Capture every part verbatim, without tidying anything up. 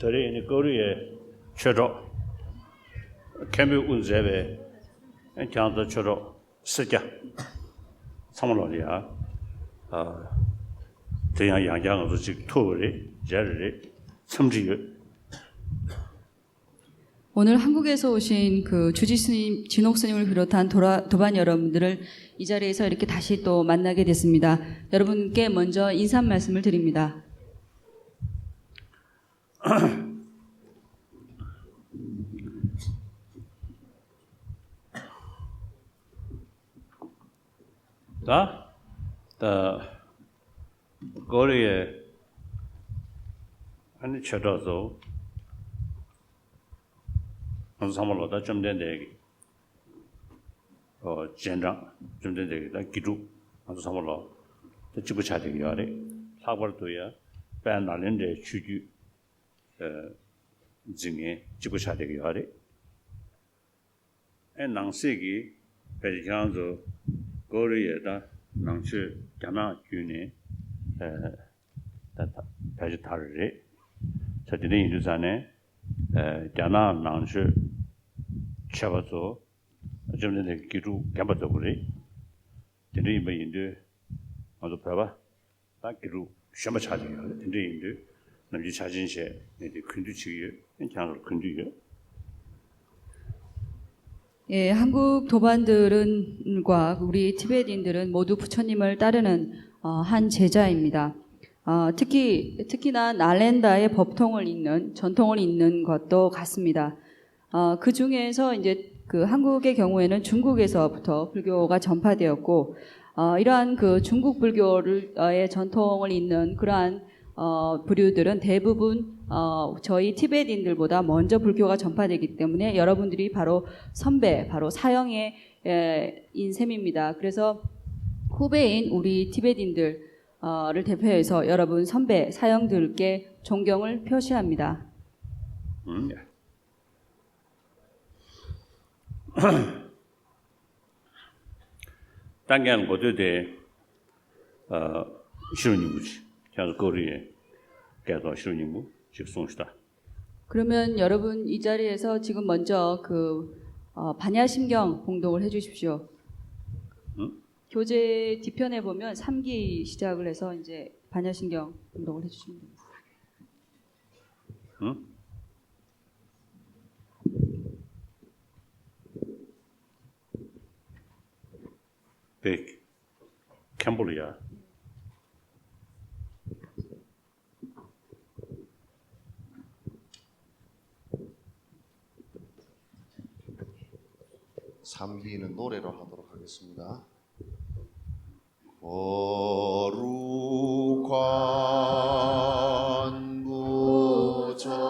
ད་རེས་ནི་ཀོ་རི་ཡའི་ཆོས་གྲོགས་མཁན་པོས་དབུ་མཛད་པའི་ཁྱེད་རང་ཚོ་ཆོས་གྲོགས་སེར་སྐྱ་ཚང་མ་ལོག་ལ་ཡ། ཨ། དེ་ཡང་ཡང་བསྐྱར་ང་ཚོ་ཅིག་ཐུག་པ་རེད། མཇལ་བ་རེད། འཚམས་འདྲི་ཡོད། 오늘 한국에서 오신 그 주지 스님, 진옥 스님을 비롯한 도라, 도반 여러분들을 이 자리에서 이렇게 다시 또 만나게 됐습니다. 여러분께 먼저 인사 말씀을 드립니다. ད་ད་ཀོ་རི་ཡའི་ཨ་ནི་ཆོས་གྲོགས་ཚོ། ང་ཚོ་ཚང་མ་ལོག་ད་བཅོམ་ལྡན་འདས་ཀྱི་ཨོ་རྗེས་འབྲང་། བཅོམ་ལྡན་འདས་ཀྱི་ད་དགེ་ཕྲུག་ང་ཚོ་ཚང་མ་ལོག་ད་གཅིག་པ་ཆགས་བསྡད་ཀྱི་ཡོད་རེད། ལྷག་པར་དུ་ཡ་དཔལ་ནཱ་ལེནྡྲའི་ཆོས་བརྒྱུད་ཨ་འཛིན་མཁན་གཅིག་པ་ཆགས་བསྡད་ཀྱི་ཡོད་རེད། ཨེ་ནང་གསེས་ཀྱི་ཕལ་ཆེར་ཁྱེད་རང་ཚོ་ཀོ་རི་ཡའི་ད་ནང་ཆོས་རྒྱ་ནག་བརྒྱུད་ནས་ཨེ་ད་ད་ཕལ་ཆེར་དར་རེད། ས་དེ་འདྲ་ཡིན་དུས་ཙང་ནས་ཨེ་རྒྱ་ནག་ནང་ཆོས་འཆད་པ་ཚོ་བཅོམ་ལྡན་འདས་ཀྱི་དགེ་ཕྲུག་རྒན་པ་ལྟ་བུ་རེད། དེ་འདྲ་ཡིན་པ་ཡིན་དུས་ང་ཚོ་བོད་པ་ད་དགེ་ཕྲུག་གཞོན་པ་ཆགས་ཀྱི་ཡོད་རེད། དེ་འདྲ་ཡིན་དུས་ནམ་རྒྱུན་ཆ་ཆེན་བྱས་ནས་དེ་གུས་འདུད་བྱེད་ཀྱི་ཡོད། ཁྱེད་རང་ཚོར་གུས་འདུད་ཡོད། 예, 한국 도반들은 과 우리 티베트인들은 모두 부처님을 따르는 어, 한 제자입니다. 어, 특히 특히나 나렌다의 법통을 잇는 전통을 잇는 것도 같습니다. 어, 그 중에서 이제 그 한국의 경우에는 중국에서부터 불교가 전파되었고, 어, 이러한 그 중국 불교를 어,의 전통을 잇는 그러한 어, 부류들은 대부분 어, 저희 티베트인들보다 먼저 불교가 전파되기 때문에 여러분들이 바로 선배, 바로 사형의 에, 인 셈입니다. 그래서 후배인 우리 티베트인들 어,를 대표해서 여러분 선배 사형들께 존경을 표시합니다. 음, 예. ད་ངས་གོ་ཐོས་དེ་ཨ་ཤེས་རབ་སྙིང་པོ་ཅིག་ཁྱེད་ཚོ་ཀོ་རི་ཡའི་སྐད་ཐོག་ཤེས་རབ་སྙིང་པོ་ཅིག་གསུངས་ཤིག་ད། 그러면 여러분 이 자리에서 지금 먼저 그 어, 반야심경 봉독을 해주십시오. 응? 교재 뒤편에 보면 삼 기 시작을 해서 이제 반야심경 봉독을 해주시면 됩니다. 응? ད་མཁན་པོ་ལ་ཡ། 삼 기는 노래로 하도록 하겠습니다. 거룩한 부처님께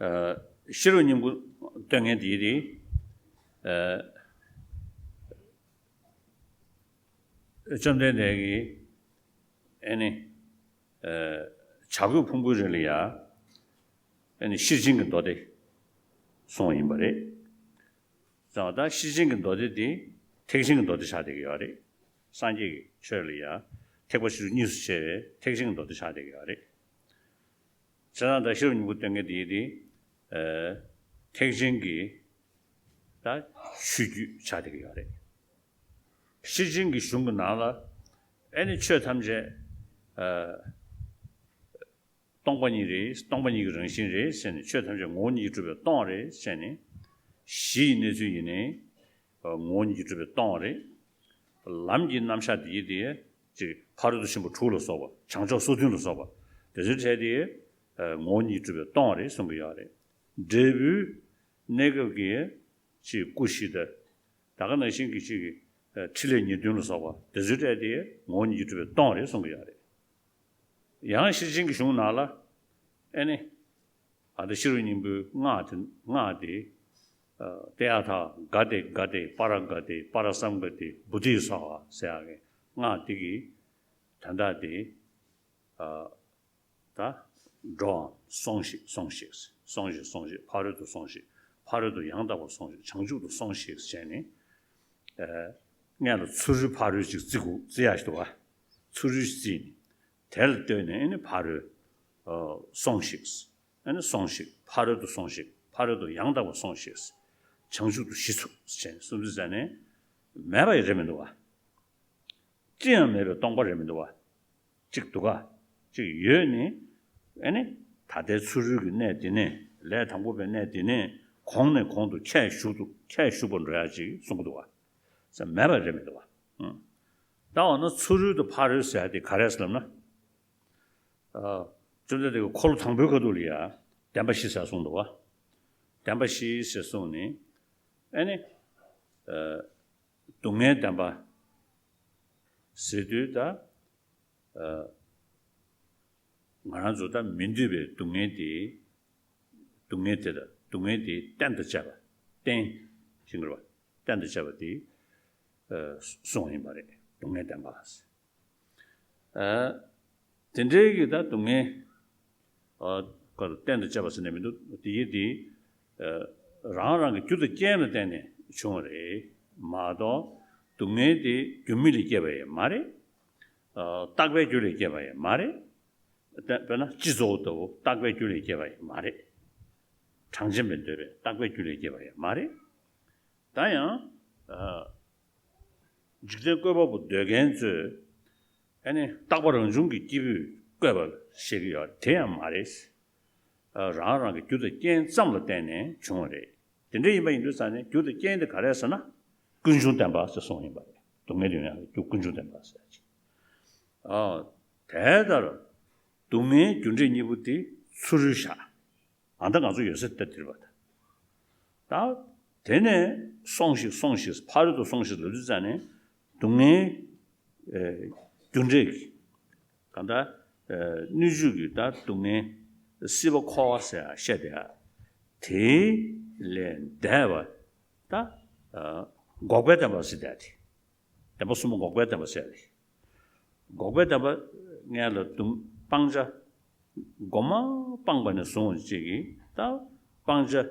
ཤེས་རབ་སྙིང་པོ་སྟོན་མཁན་དེ་དེ། བཅོམ་ལྡན་འདས་ཀྱིས་ཨེ་ནི། བྱ་རྒོད་ཕུང་པོའི་རི་ལ་ཡ། ཨེ་ནི་ཤེར་ཕྱིན་གྱི་མདོ་སྡེ་གསུངས་ཡིན་པ་རེད། ཙང་ད་ཤེར་ཕྱིན་གྱི་མདོ་སྡེ་དེ་ཐེག་ཆེན་གྱི་མདོ་སྡེ་ཆགས་བསྡད་ཀྱི་ཡོད་རེད། སངས་རྒྱས་ཀྱི་ཆོས་ལ་ཡ་ཐེག་པ་ཆེ་ཆུང་གཉིས་སུ་ཕྱེ་བའི་ཐེག་ཆེན་གྱི་མདོ་སྡེ་ཆགས་བསྡད་ཀྱི་ཡོད་རེད། བྱས་ཙང་ད་ཤེས་རབ་སྙིང་པོ་སྟོན་མཁན་དེ་དེ། ཐེག་ཆེན་གྱི་ད་ཆོས་བརྒྱུད་ཆགས་བསྡད་ཀྱི་ཡོད་རེད། ཤེར་ཕྱིན་གྱི་གཞུང་གི་ནང་ལ་ཨེ་ནི་ཆོས་ཐམས་ཅད། སྟོང་པ་ཉིད་རེད། སྟོང་པ་ཉིད་ཀྱི་རང་བཞིན་རེད་ཟེར་ནས། ཆོས་ཐམས་ཅད་ངོ་བོ་ཉིད་ཀྱིས་གྲུབ་པས་སྟོང་རེད་ཟེར་ནས། གཞི་ཡི་གནས་ཚུལ་ཡིན་ནའི་ངོ་བོ་ཉིད་ཀྱིས་གྲུབ་པས་སྟོང་རེད། ལམ་གྱི་རྣམ་གཞག་དེ་ཡི་དེ་ཅིག་ཕ་རོལ་ཏུ་ཕྱིན་པ་དྲུག་ལ་སོགས་པ། བྱང་ཕྱོགས་སོ་བདུན་ལ་སོགས་པ་དེ་ཚོའི་གྲས་དེ་ངོ་བོ་ཉིད་ཀྱིས་གྲུབ་པས་སྟོང་རེད་གསུང་གི་ཡོད་རེད། འབྲས་བུའི་གནས་སྐབས་ཀྱི་ཅིག་སྐུ་བཞི་དང་། ད་ག་ནང་བཞིན་གྱི་ཅིག་གི་ཕྲིན་ལས་ཉེར་བདུན་ལ་སོགས་པ་དེ་ཚོའི་གྲས་དེ་ངོ་བོ་ཉིད་ཀྱིས་གྲུབ་པས་སྟོང་རེད་གསུང་གི་ཡོད་རེད། ཡང་ཤེར་ཕྱིན་གྱི་གཞུང་ནང་ལ་ཨེ་ནི། ཨ་ད་ཤེས་རབ་སྙིང་པོའི་སྔགས་དེ། སྔགས་དེ། ཏདྱ་ཐཱ་ག་ཏེ་ག་ཏེ་པཱ་ར་ག་ཏེ་པཱ་ར་སཾ་ག་ཏེ་བོ་དྷི་སྭཱ་ཧཱ་ཟེར་ཡག་གི་སྔགས་དེ་གི་དོན་དག་དེ། ད་འགྲོའམ་སོང་ཞིག་སོང་ཞིག་སོང་ཞིག་སོང་ཞིག་ཕ་རོལ་ཏུ་སོང་ཞིག་ཕ་རོལ་ཏུ་ཡང་དག་པར་སོང་ཞིག་བྱང་ཆུབ་ཏུ་སོང་ཞིག་ཟེར་ནས། སྔོན་ལ་ཚུ་རོལ་ཕ་རོལ་ཅིག་བརྩི་དགོས། བརྩི་ཡག་ཞིག་འདུག་བ། ཚུ་རོལ་བརྩིས་ནས། དེ་ལ་ལྟོས་ནས་ཨེ་ནི་ཕ་རོལ། སོང་ཞིག་ཨེ་ནི་སོང་ཞིག་ཕ་རོལ་ཏུ་སོང་ཞིག་ཕ་རོལ་ཏུ་ཡང་དག་པར་སོང་ཞིག་བྱང་ཆུབ་ཏུ་གཞི་ཚུགས་ཟེར་ནས། སུམ་ཅུ་ཟེར་ནས་མེད་པ་ཡི་རེད་མི་འདུག་བ། ཅི་ཡང་མེད་པའི་སྟོང་པ་རེད་མི་འདུག་བ། གཅིག་འདུག་ག་གཅིག་ཡོད་ནི། ཨེ་ནི། ད་ལྟའི་ཚུ་རོལ་གྱི་གནས་འདི་ནས། ལས་དང་པོ་པའི་གནས་འདི་ནས་གོང་ནས་གོང་དུ་ཁྱད་ཞུགས་དུ། ཁྱད་ཞུགས་པར་འགྲོ་ཡག་ཅིག་གསུང་གི་འདུག་བ། ཟེར་མེད་པ་རེད་མི་འདུག་བ། ད་འོ་ན་ཚུ་རོལ་དུ་ཕ་རོལ་ཟེར་ཡག་དེ་ག་རེ་ཟེར་ལབ་ན། བཅོམ་ལྡན་འདས་ཀྱིས་འཁོར་ལོ་དང་པོའི་ཁ་ཐུག་ལ་ཡ་བདེན་པ་བཞི་ཟེར་གསུངས་འདུག་བ། བདེན་པ་བཞི་ཟེར་གསུངས་ནས། ཨེ་ནི། སྡུག་བསྔལ་བདེན་པ་ཟེར་དུས་ད། ང་རང་ཚོ་ད་མི་འདོད་པའི་སྡུག་བསྔལ་དེ། སྡུག་བསྔལ་དེ་ལ་སྡུག་བསྔལ་དེ་གཏན་དུ་བཅད་པ། གཏན་ཞིང་གི་རེད་བ། གཏན་དུ་བཅད་པ་དེ་གསུངས་ཡིན་པ་རེད། སྡུག་བསྔལ་བདེན་པ། དེ་འདྲའི་གི་ད་སྡུག་བསྔལ། ཨ། ག་རེ་གཏན་དུ་བཅད་པ་ཟེར་ནས་མི་འདུག་དེ་ཡི་དེ། ཨ། རང་རང་གི་རྒྱུ་དང་རྐྱེན་ལ་བརྟེན་ནས་བྱུང་བ་རེད་མ་གཏོགས། སྡུག་བསྔལ་དེ་རྒྱུ་མེད་ལས་སྐྱེས་པ་ཡང་མ་རེད། ཨ། རྟག་པའི་རྒྱུ་ལས་སྐྱེས་པ་ཡང་མ་རེད། དཔེར་ན་སྤྱི་གཙོ་བོ་ལྟ་བུ་རྟག་པའི་རྒྱུ་ལས་སྐྱེས་པ་ཡང་མ་རེད། གྲངས་ཅན་པས་འདོད་པའི་རྟག་པའི་རྒྱུ་ལས་སྐྱེས་པ་ཡང་མ་རེད། ད་ཡང་། ཨ། འཇིག་རྟེན་བཀོད་པ་པོ་འདོད་མཁན་ཚོས། ཨ་ནི་རྟག་པ་རང་བྱུང་གི་སྐྱེས་བུས་བཀོད་པ་བཤད་ཀྱི་ཡོད་རེད། དེ་ཡང་མ་རེད། ཨ། རང་རང་གི་རྒྱུ་དང་རྐྱེན་ཙམ་ལ་བརྟེན་ནས་བྱུང་བ་རེད། དེ་འདྲ་ཡིན་པ་ཡིན་དུས་ཙང་ནས་རྒྱུ་དང་རྐྱེན་དེ་ག་རེ་ཟེར་ན། ཀུན་འབྱུང་བདེན་པ་ཟེར་གསུངས་ཡིན་པ་རེད། སྡུག་བསྔལ་དེ་ཡང་རྒྱུ་ཀུན་འབྱུང་བདེན་པ་ཟེར་ཅིག་ཨ། དེ་ལྟར་སྡུག་བསྔལ་རྒྱུ་འབྲས་གཉིས་པོ་དེ་ཚུ་རོལ་བཞག་ཨ། ད་ང་ཚོ་ཡོད་ས་ལྟ་དེ་རེད་པ། ད་དེ་ནས་སོང་ཞིག་སོང་ཞིག་ཕ་རོལ་ཏུ་སོང་ཞིག་ལབ་དུས་ཙང་ནས་སྡུག་བསྔལ། ཨེ། རྒྱུ་འབྲས་ཀྱི། གང་ལྟར། ཨེ། སྣོད་བཅུད་ཀྱི་ད་སྡུག་བསྔལ། སྲིད་པ་འཁོར་བ་ཟེར་ཡག་བཤད་དེ་ཡག་དེ་ལས་འདས་པ། ད། ཨ། འགོག་པའི་བདེན་པ་ཟེར་དེ་ཡག་དེ། བདེན་པ་གསུམ་པོ་འགོག་པའི་བདེན་པ་ཟེར་ཡག་དེ། འགོག་པའི་བདེན་པ་སྔོན་ལ་སྡུག་སྤང་བྱ། གོང་མ་སྤངས་པ་ནས་བཟུང་བ་ཅིག་གིས་ད་སྤང་བྱ། ཨ།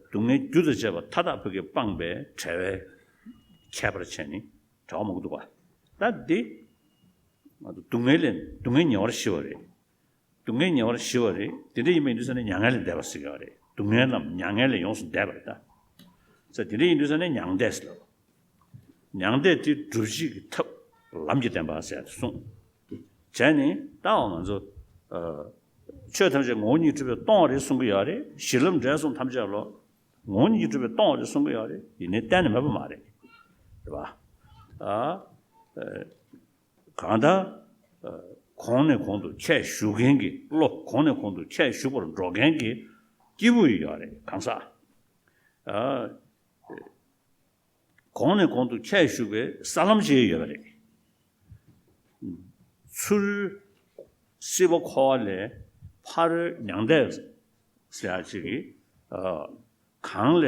སྡུག་བསྔལ་རྒྱུ་དང་བཅས་པ་མཐའ་དག་པོ་གིས་སྤངས་པའི་བྲལ་བའི་ཁྱད་པར་བྱས་ནས་བྲལ་བ་མང་པོ་འདུག་པ། ད་འདི་སྡུག་བསྔལ་ལས་སྡུག་བསྔལ་ཉེ་བར་ཞི་བ་རེད། སྡུག་བསྔལ་ཉེ་བར་ཞི་བ་རེད། དེ་འདྲ་ཡིན་པ་ཡིན་དུས་ཙང་ནས་མྱ་ངན་ལས་འདས་པ་ཟེར་གྱི་ཡོད་རེད། སྡུག་བསྔལ་རྣམས་མྱ་ངན་ལས་ཡོངས་སུ་འདས་པ་རེད་ད། ས་དེ་འདྲ་ཡིན་དུས་ཙང་ནས་མྱང་འདས་ཟེར་ལ། མྱང་འདས་དེ་སྒྲུབ་བྱེད་ཀྱི་ཐབས་ལམ་གྱི་བདེན་པ་ཟེར་ཏེ་གསུངས། བྱས་ནས་ད་འོ་ང་ཚོ། ཨ། ཆོས་ཐམས་ཅད་ངོ་བོ་ཉིད་གྲུབ་པས་སྟོང་བ་རེད་གསུང་གི་ཡོད་རེད། གཞི་ལམ་འབྲས་གསུམ་ཐམས་ཅད་ལོ། ངོ་བོ་ཉིད་ཀྱིས་གྲུབ་པས་སྟོང་བ་རེད་གསུང་གི་ཡོད་རེད། ཡིན་ནའི་གཏན་ནས་མེད་པ་མ་རེད། རེད་པ། ཨ། ཨ། གང་ལྟར། ཨ། གོང་ནས་གོང་དུ་ཁྱད་ཞུགས་མཁན་གྱི་བློ། གོང་ནས་གོང་དུ་ཁྱད་ཞུགས་པར་འགྲོ་མཁན་གྱི་སྐྱེས་བུ་ཡོད་རེད་གང་ཟག་ཨ། གོང་ནས་གོང་དུ་ཁྱད་ཞུགས་པའི་ས་ལམ་ཅིག་ཡོད་པ་རེད། ཚུར་སྲིད་པ་འཁོར་བ་ལས་ཕ་རོལ་མྱང་འདས། ཟེར་ཡག་ཅིག་གིས། ཨ། གང་ལས་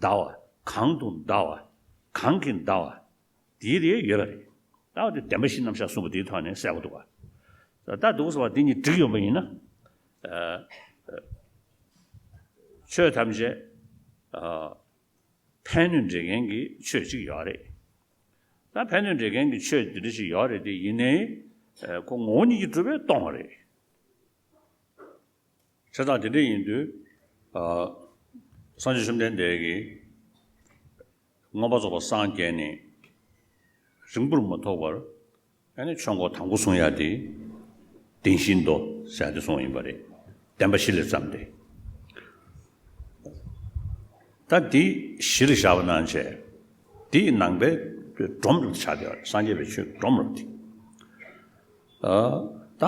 འདའ་བ། གང་དུ་འདའ་བ། གང་གིས་འདའ་བ། དེའི་རིགས་ཡོད་པ་རེད། ད་འོ་དེ་བདེན་པ་བཞི་རྣམ་གཞག་གསུངས་པ་དེའི་ཐོག་ནས་གསལ་པོ་འདུག་བ། ད་འདུག་ཟེར་བ་འདི་གཉིས་འགྲིག་ཡོང་པ་ཡིན་ན། ཨ། ཆོས་ཐམས་ཅད། ཨ། ཕན་གནོད་འབྲེལ་མཁན་གྱི་ཆོས་གཅིག་ཡོད་རེད། ད་ཕན་གནོད་འབྲེལ་མཁན་གྱི་ཆོས་འདི་འདྲ་ཞིག་ཡོད་རེད་དེ། ཡིན་ནའི། ཨ། ཁོ་ངོ་བོ་ཉིད་ཀྱིས་གྲུབ་པས་སྟོང་བ་རེད། བྱས་ཙང་དེ་འདྲ་ཡིན་དུས། ཨ། སངས་རྒྱས་བཅོམ་ལྡན་འདས་ཀྱིས་མངོན་པར་རྫོགས་པར་སངས་རྒྱས་ནས་རིང་པོར་མ་ཐོགས་པར། ཨ་ནི་ཆོས་འཁོར་དང་པོ་གསུང་ཡ་དེ་བདེན་བཞིའི་མདོ་ཟེར་ཡ་དེ་གསུངས་པ་ཡིན་པ་རེད། བདེན་པ་བཞི་ལས་བརྩམས་ཏེ། ད་འདི་གཞི་ལ་བཞག་པ་ན་བྱས། འདི་ནང་པའི་སྒྲོམ་རུ་ཆགས་བསྡད་པ་རེད། སངས་རྒྱས་པའི་ཆོས་སྒྲོམ་རུ་དེ། ཨ། ད་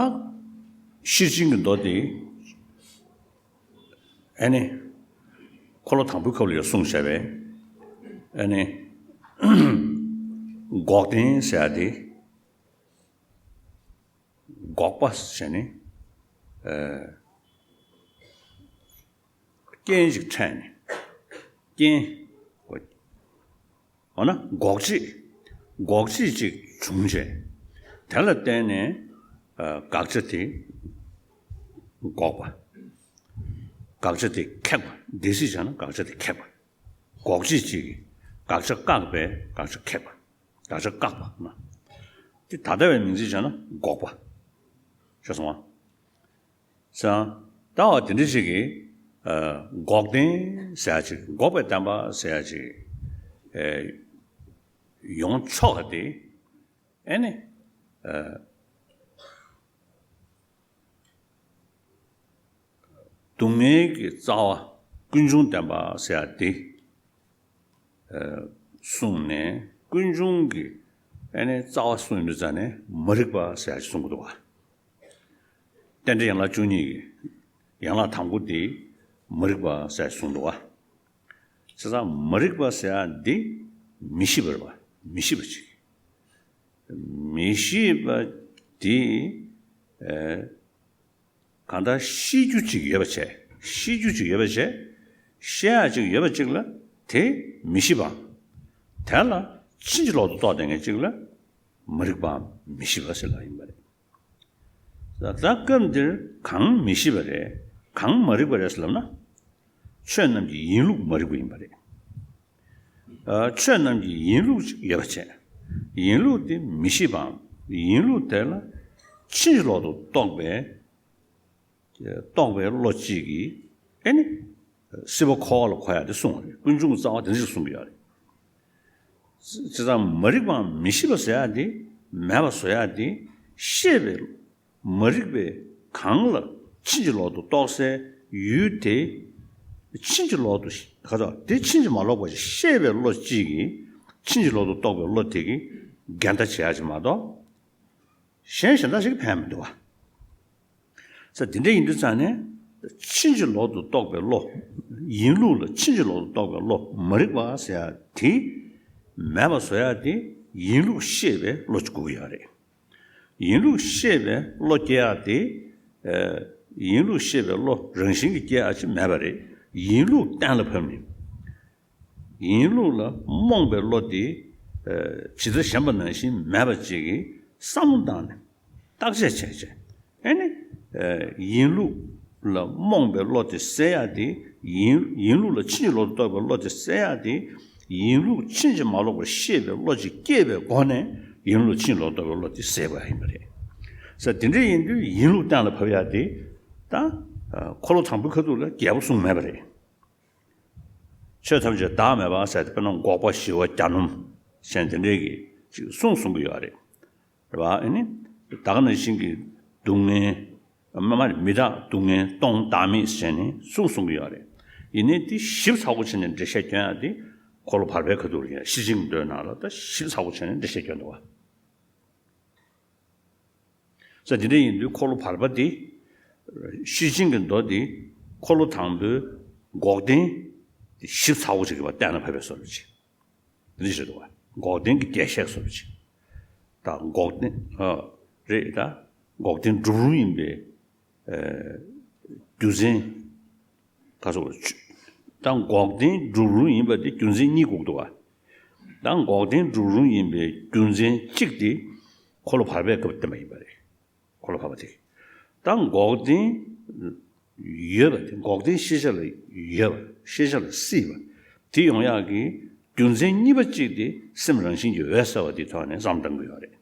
ཤེར་ཕྱིན་གྱི་མདོ་དེ། ཨ་ནི། འཁོར་ལོ་དང་པོའི་སྐབས་ལ་ཡང་གསུངས་བཞག་པས། ཨ་ནི། འགོག་བདེན་ཟེར་ཡ་དེ། འགོག་པ་ཟེར་ནི། ཨ། རྐྱེན་ཅིག་འཕྲད་ནས། རྐྱེན། འོ་ན་འགོག་བྱེད། འགོག་བྱེད་ཅིག་བྱུང་བྱས། དེ་ལ་བརྟེན་ནས། ཨ། དགག་བྱ་དེ་འགོག་པ། དགག་བྱ་དེ་ཁེགས་པ། འདས་ཟེར་བྱས་ན་དགག་བྱ་དེ་ཁེགས་པ། འགོག་བྱེད་ཅིག་གིས་དགག་བྱ་བཀག་པས་དགག་བྱ་ཁེགས་པ། དགག་བྱ་བཀག་པ་ན། དེ་ད་ལྟ་བའི་མིང་ཚིག་བྱས་ན་འགོག་པ། ཤེས་སོང་ང་། ཟེར་ན། ད་འོ་དེ་འདྲ་ཞིག་གིས། ཨ། འགོག་བདེན་ཟེར་ཡ་ཅིག་འགོག་པའི་བདེན་པ་ཟེར་ཡ་ཅིག་ཨ། ཡོང་ཆོག་ག་དེ། ཨ་ནི། ཨ། སྡུག་བསྔལ་གྱི་རྩ་བ་ཀུན་འབྱུང་བདེན་པ་ཟེར་ཡ་དེ། ཨ། གསུངས་ནས་ཀུན་འབྱུང་གི། ཨ་ནི་རྩ་བ་གསུངས་ཡོང་དུས་ཙ་ནས་མ་རིག་པ་ཟེར་ཡ་ཞིག་གསུང་གི་འདུག་བ། རྟེན་འབྲེལ་ཡན་ལག་བཅུ་གཉིས་ཀྱི་ཡན་ལག་དང་པོ་དེ་མ་རིག་པ་ཟེར་ཡ་ཞིག་གསུངས་འདུག་བ། བྱས་ཙང་མ་རིག་པ་ཟེར་ཡ་འདི་མི་ཤེས་པ་རེད་བ། མི་ཤེས་པ་ཅིག་མི་ཤེས་པ་འདི། ཨ། གང་ལྟར་ཤེས་རྒྱུ་ཅིག་ཡོད་པ་བྱས། ཤེས་རྒྱུ་ཅིག་ཡོད་པ་བྱས། ཤེས་ཡག་ཅིག་ཡོད་པ་ཅིག་ལ་དེ་མི་ཤེས་པའམ། དེ་ལ་ཕྱིན་ཅི་ལོག་ཏུ་རྟོག་བསྡད་མཁན་ཅིག་ལ་མ་རིག་པའམ་མི་ཤེས་པ་ཟེར་ལབ་ཡིན་པ་རེད། ད་སྐབས་འདིར་གང་མི་ཤེས་པ་རེད། གང་མ་རིག་པ་རེད་ཟེར་ལབ་ན། ཆོས་རྣམས་ཀྱི་ཡིན་ལུགས་མ་རིག་པ་ཡིན་པ་རེད། ཨ། ཆོས་རྣམས་ཀྱི་ཡིན་ལུགས་ཅིག་ཡོད་པ་བྱས། ཡིན་ལུགས་དེ་མི་ཤེས་པའམ། ཡིན་ལུགས་དེ་ལ་ཕྱིན་ཅི་ལོག་ཏུ་རྟོག་པའི། རྟོག་པའི་བློ་གཅིག་གིས། ཨེ་ནི། སྲིད་པ་འཁོར་བ་ལ་གོ་ཡག་དེ་གསུངས་པ་རེད། ཀུན་འབྱུང་གི་རྩ་བ་དེ་འདྲ་ཞིག་གསུངས་ཀྱི་ཡོད་རེད། བྱས་ཙང་མ་རིག་པའམ་མི་ཤེས་པ་ཟེར་ཡག་དེ། མེད་པ་བཟོ་ཡག་དེ། ཤེས་པའི། མ་རིག་པས་གང་ལ་ཕྱིན་ཅི་ལོག་ཏུ་རྟོགས་སའི་ཡུལ་དེ། ཕྱིན་ཅི་ལོག་ཏུ་ག་ཚོད་དེ་ཕྱིན་ཅི་མ་ལོག་པ་ཞིག་ཤེས་པའི་བློ་གཅིག་གིས། ཕྱིན་ཅི་ལོག་ཏུ་རྟོགས་པའི་བློ་དེ་གིས་འགལ་ཟླ་བྱེད་ཡག་ཅིག་མ་གཏོགས། གཞན་གཞན་དག་ཞིག་ཕན་མི་འདུག་བ། ས་དེ་འདྲ་ཡིན་དུས་ཙང་ནས། ཕྱིན་ཅི་ལོག་ཏུ་རྟོགས་པའི་བློ། ཡིན་ལུགས་ལ་ཕྱིན་ཅི་ལོག་ཏུ་རྟོགས་པའི་བློ་མ་རིག་པ་ཟེར་ཡག་དེ། མེད་པ་བཟོ་ཡག་དེ་ཡིན་ལུགས་ཤེས་པའི་བློ་གཅིག་དགོས་ཀྱི་ཡོད་རེད། ཡིན་ལུགས་ཤེས་པའི་བློ་སྐྱེ་ཡག་དེ། ཨ། ཡིན་ལུགས་ཤེས་པའི་བློ་རང་བཞིན་གྱིས་སྐྱེ་ཡག་ཅིག་མེད་པ་རེད། ཡིན་ལུགས་གཏན་ལ་ཕབ་ནས། ཡིན་ལུགས་ལ་རྨོངས་པའི་བློ་དེ། ཨ། ཇི་ལྟར་ཞེན་པ་ནང་བཞིན་མེད་པ་ཅིག་གིས་བསམ་བློ་བཏང་ནས་བརྟག་དཔྱད་བྱས་བྱས། ཨ་ནི། ཨ། ཡིན་ལུགས་ལ་རྨོངས་པའི་བློ་དེ་སེལ་ཡག་དེ། ཡིན། ཡིན་ལུགས་ལ་ཕྱིན་ཅི་ལོག་ཏུ་རྟོགས་པའི་བློ་དེ་སེལ་ཡག་དེ། ཡིན་ལུགས་ཕྱིན་ཅི་མ་ལོག་པར་ཤེས་པའི་བློ་ཅིག་སྐྱེས་པའི་སྒོ་ནས་ཡིན་ལུགས་ཕྱིན་ཅི་ལོག་ཏུ་རྟོགས་པའི་བློ་དེ་སེལ་དགོས་ཡག་ཡིན་པ་རེད། ས་དེ་འདྲ་ཡིན་དུས་ཡིན་ལུགས་གཏན་ལ་ཕབ་ཡག་དེ། ད། ཨ། འཁོར་ལོ་དང་པོའི་ཁ་ཐུག་ལ་རྒྱལ་པོ་གསུངས་མེད་པ་རེད། ཆོས་ཐམས་ཅད་བདག་མེད་པ་ཟེར་ཏེ། དཔེར་ན་འགོག་པ་ཞི་བ་གྱ་ནོམ་ཟེར་དེ་འདྲའི་གི་ཅིག་གསུང་གསུང་གི་ཡོད་རེད། རེད་བ། ཨ་ནི། བདག་ནང་བཞིན་གྱི་སྡུག་བསྔལ། མ་མ་རེད། མི་རྟག་སྡུག་བསྔལ་སྟོང་བདག་མེད་ཟེར་ནས་གསུང་གསུང་གི་ཡོད་རེད། ཡིན་ནའི་དེ་ཞིབ་ཚགས་པོ་བྱས་ནས་འགྲེལ་བཤད་སྐྱོན་ཡག་དེ་འཁོར་ལོ་བར་པའི་ཁ་ཐུག་ལ་ཡིན། ཤེར་ཕྱིན་གྱི་མདོའི་ནང་ལ་ད་ཞིབ་ཚགས་པོ་བྱས་ནས་འགྲེལ་བཤད་སྐྱོན་འདུག་བ། ས་འདི་འདྲ་ཡིན་དུས་འཁོར་ལོ་བར་པ་འདི། ཤེར་ཕྱིན་གྱི་མདོ་འདི་འཁོར་ལོ་དང་པོའི་འགོག་བདེན་འདི་ཞིབ་ཚགས་པོ་ཅིག་གིས་གཏན་ལ་ཕབ་པའི་བཟོ་འདྲ་ཅིག་འདི་འདྲ་ཞིག་འདུག་བ། འགོག་བདེན་གྱི་རྒྱས་བཤད་བཟོ་འདྲ་ཅིག་ད་འགོག་བདེན། ཨ། རེད། ད་འགོག་བདེན་སྒྲུབ་རུང་ཡིན་པའི། ཨ། རྒྱུ་མཚན། ག་སོགས་ད་འགོག་བདེན་སྒྲུབ་རུང་ཡིན་པ་དེ་རྒྱུ་མཚན་གཉིས་དགོས་འདུག་བ། ད་འགོག་བདེན་སྒྲུབ་རུང་ཡིན་པའི་རྒྱུ་མཚན་གཅིག་དེ་འཁོར་ལོ་བར་པའི་སྐབས་བསྟན་པ་ཡིན་པ་རེད། འཁོར་ལོ་བར་པ་དེ། ད་འགོག་བདེན་ཡོད་པ་དེ་འགོག་བདེན་ཤེས་བྱ་ལ་ཡོད་པ་ཤེས་བྱ་ལ་སྲིད་པ་དེ་ཡོང་ཡག་གི་རྒྱུ་མཚན་གཉིས་པ་གཅིག་དེ་སེམས་རང་བཞིན་གྱིས་འོད་གསལ་བ་དེའི་ཐོག་ནས་བསམ་བཏང་གི་ཡོད་རེད།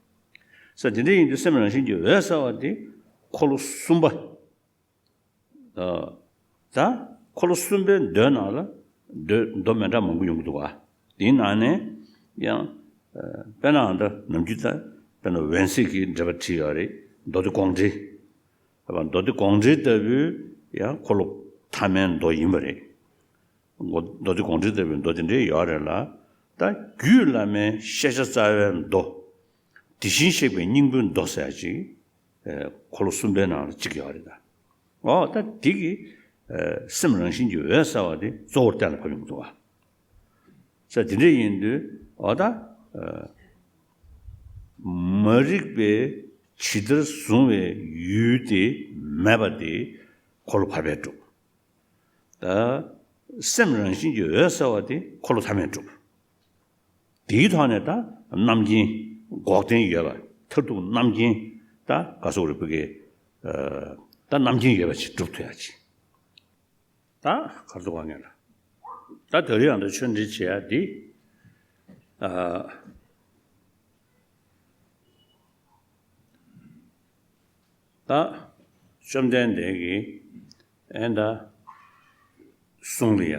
ས་དེ་འདྲ་ཡིན་དུས་སེམས་རང་བཞིན་གྱིས་འོད་གསལ་བ་དེ་འཁོར་ལོ་གསུམ་པ། ད་འཁོར་ལོ་གསུམ་པའི་མདོའི་ནང་ལ་མདོ་མདོ་མི་འདྲ་མང་པོ་ཡོང་གི་འདུག་བ། དེའི་ནང་ནས་ཡང་དཔེར་ན་ཨ་ད་ནམ་རྒྱུན་ད་དཔེར་ན་འོད་གསལ་གྱི་འགྲེལ་པ་བྲིས་ཡོད་རེད། མདོ་སྡེ་དགོངས་འགྲེལ། མདོ་སྡེ་དགོངས་འགྲེལ་ལྟ་བུའི་ཡང་འཁོར་ལོ་ཐ་མའི་མདོ་ཡིན་པ་རེད། མདོ་སྡེ་དགོངས་འགྲེལ་ལྟ་བུའི་མདོ་དེ་འདྲའི་ཡོད་རེད་ལ། ད་རྒྱུད་བླ་མའི་ཤེས་བྱ་རྩ་བའི་མདོ། དེ་བཞིན་གཤེགས་པའི་སྙིང་པོའི་མདོ་ཟེར་ཡ་ཅིག་འཁོར་ལོ་གསུམ་པའི་ནང་ལ་གཅིག་ཡོད་རེད་ད། འོ་ད་དེ་གི་སེམས་རང་བཞིན་གྱི་འོད་གསལ་བ་དེ་གཙོ་བོར་གཏན་ལ་ཕབ་ཡོང་གི་འདུག་བ། ས་དེ་འདྲ་ཡིན་དུས་འོ་ད་མ་རིག་པས་ཇི་ལྟར་གཟུང་བའི་ཡུལ་དེ་མེད་པ་དེ་འཁོར་ལོ་བར་པས་གྲུབ། ད་སེམས་རང་བཞིན་གྱི་འོད་གསལ་བ་དེ་འཁོར་ལོ་ཐ་མས་གྲུབ། དེའི་ཐོག་ནས་ད་རྣམ་མཁྱེན་འགོག་བདེན་ཡོད་པ་མཐར་ཐུག་རྣམ་མཁྱེན་ད་ག་སོགས་རེད་བུ་གའི་ད་རྣམ་མཁྱེན་ཡོད་པ་ཞིག་གྲུབ་ཐུབ་ཡ་ཅིག་ད་གར་དུ་བ་ངེས་ལ་ད་དེ་རིང་ཡང་ད་ཆོས་འདི་བྱེད་ཡ་འདི་ད་བཅོམ་ལྡན་འདས་ཀྱིས་ཨེ་ད་གསུང་ལ་ཡ།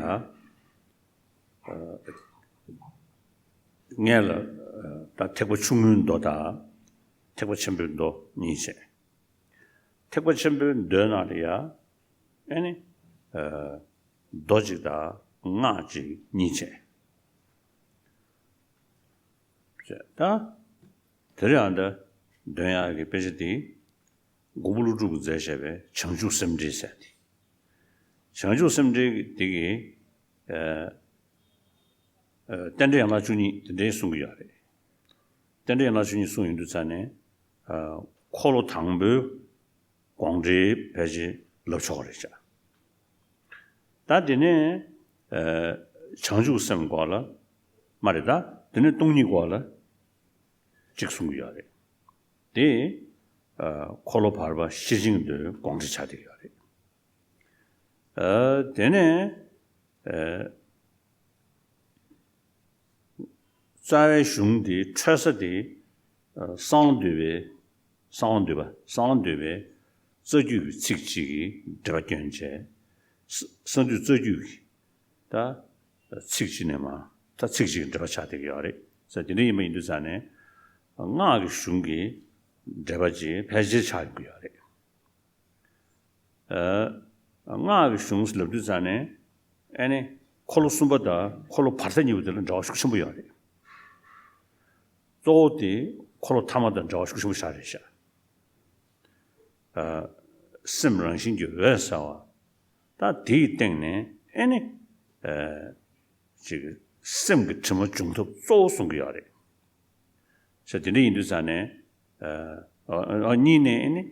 ངས་ལ་ད་ཐེག་པ་ཆུང་ངུའི་མདོ་དང་ཐེག་པ་ཆེན་པོའི་མདོ་གཉིས་བྱས། ཐེག་པ་ཆེན་པོའི་མདོའི་ནང་ལ་ཡ་ཨེ་ནི་མདོ་གཅིག་དང་སྔགས་གཅིག་གཉིས་བྱས། བྱས་ད་དེ་རིང་ཨ་ད་འདོན་ཡག་གི་དཔེ་ཆ་དེ་མགོན་པོ་ཀླུ་སྒྲུབ་ཀྱིས་མཛད་བཞག་པའི་བྱང་ཆུབ་སེམས་འགྲེལ་ཟེར་ཏེ། བྱང་ཆུབ་སེམས་འགྲེལ་འདི་གི་རྟེན་འབྲེལ་ཡན་ལག་བཅུ་གཉིས་དེ་འདྲའི་གསུང་གི་ཡོད་རེད། རྟེན་འབྲེལ་ཡན་ལག་བཅུ་གཉིས་གསུང་ཡོང་དུས་ཙ་ནས་འཁོར་ལོ་དང་པོའི་དགོངས་འགྲེལ་ཕལ་ཆེར་ལབ་ཆོག་རེད་ཤག་ད་དེ་ནས་བྱང་ཆུབ་སེམས་སྐོར་ལ་མ་རེད་ད། དེ་ནས་སྟོང་ཉིད་སྐོར་ལ་གཅིག་གསུང་གི་ཡོད་རེད། དེ་འཁོར་ལོ་བར་པ་ཤེར་ཕྱིན་མདོའི་དགོངས་འགྲེལ་ཆགས་བསྡད་ཡོད་རེད། དེ་ནས་རྩ་བའི་གཞུང་དེ་འཕྲོས་ས་དེ་གསང་བ་འདུས་པའི་གསང་བ་འདུས་པ་གསང་བ་འདུས་པའི་རྩ་རྒྱུད་ཀྱི་ཚིག་གཅིག་གི་འགྲེལ་པ་སྐྱོན་བྱས། གསང་འདུས་རྩ་རྒྱུད་ཀྱི་ད་ཚིག་གཅིག་ནས་མ་ད་ཚིག་གཅིག་གི་འགྲེལ་པ་ཆགས་བསྡད་ཀྱི་ཡོད་རེད། ས་དེ་འདྲ་ཡིན་པ་ཡིན་དུས་ཙ་ནས་སྔགས་ཀྱི་གཞུང་གི་འགྲེལ་པ་ཅིག་ཕལ་ཆེར་ཆགས་ཡོང་གི་ཡོད་རེད། སྔགས་ཀྱི་གཞུང་ལབ་དུས་ཙ་ནས་ཨེ་ནི་འཁོར་ལོ་གསུམ་པ་དང་འཁོར་ལོ་བར་ཐག་གཉིས་པོ་དེ་ལ་འབྲེལ་བ་ཤུགས་ཆེན་པོ་ཡོད་རེད། གཙོ་བོ་དེ་འཁོར་ལོ་ཐ་མ་དང་འབྲེལ་བ་ཤུགས་ཆེན་པོ་ཞིག་རེད་ཤག་སེམས་རང་བཞིན་གྱིས་འོད་གསལ་བ། ད་དེའི་སྟེང་ནས་ཨེ་ནི། ཅིག་སེམས་ཀྱི་དྲི་མ་འབྱུང་ཐབས་གཙོ་བོ་གསུང་གི་ཡོད་རེད། ཟེར་དེ་འདྲ་ཡིན་དུས་ཙང་ནས། ཨ་ཨ་གཉིས་ནས་ཨེ་ནི་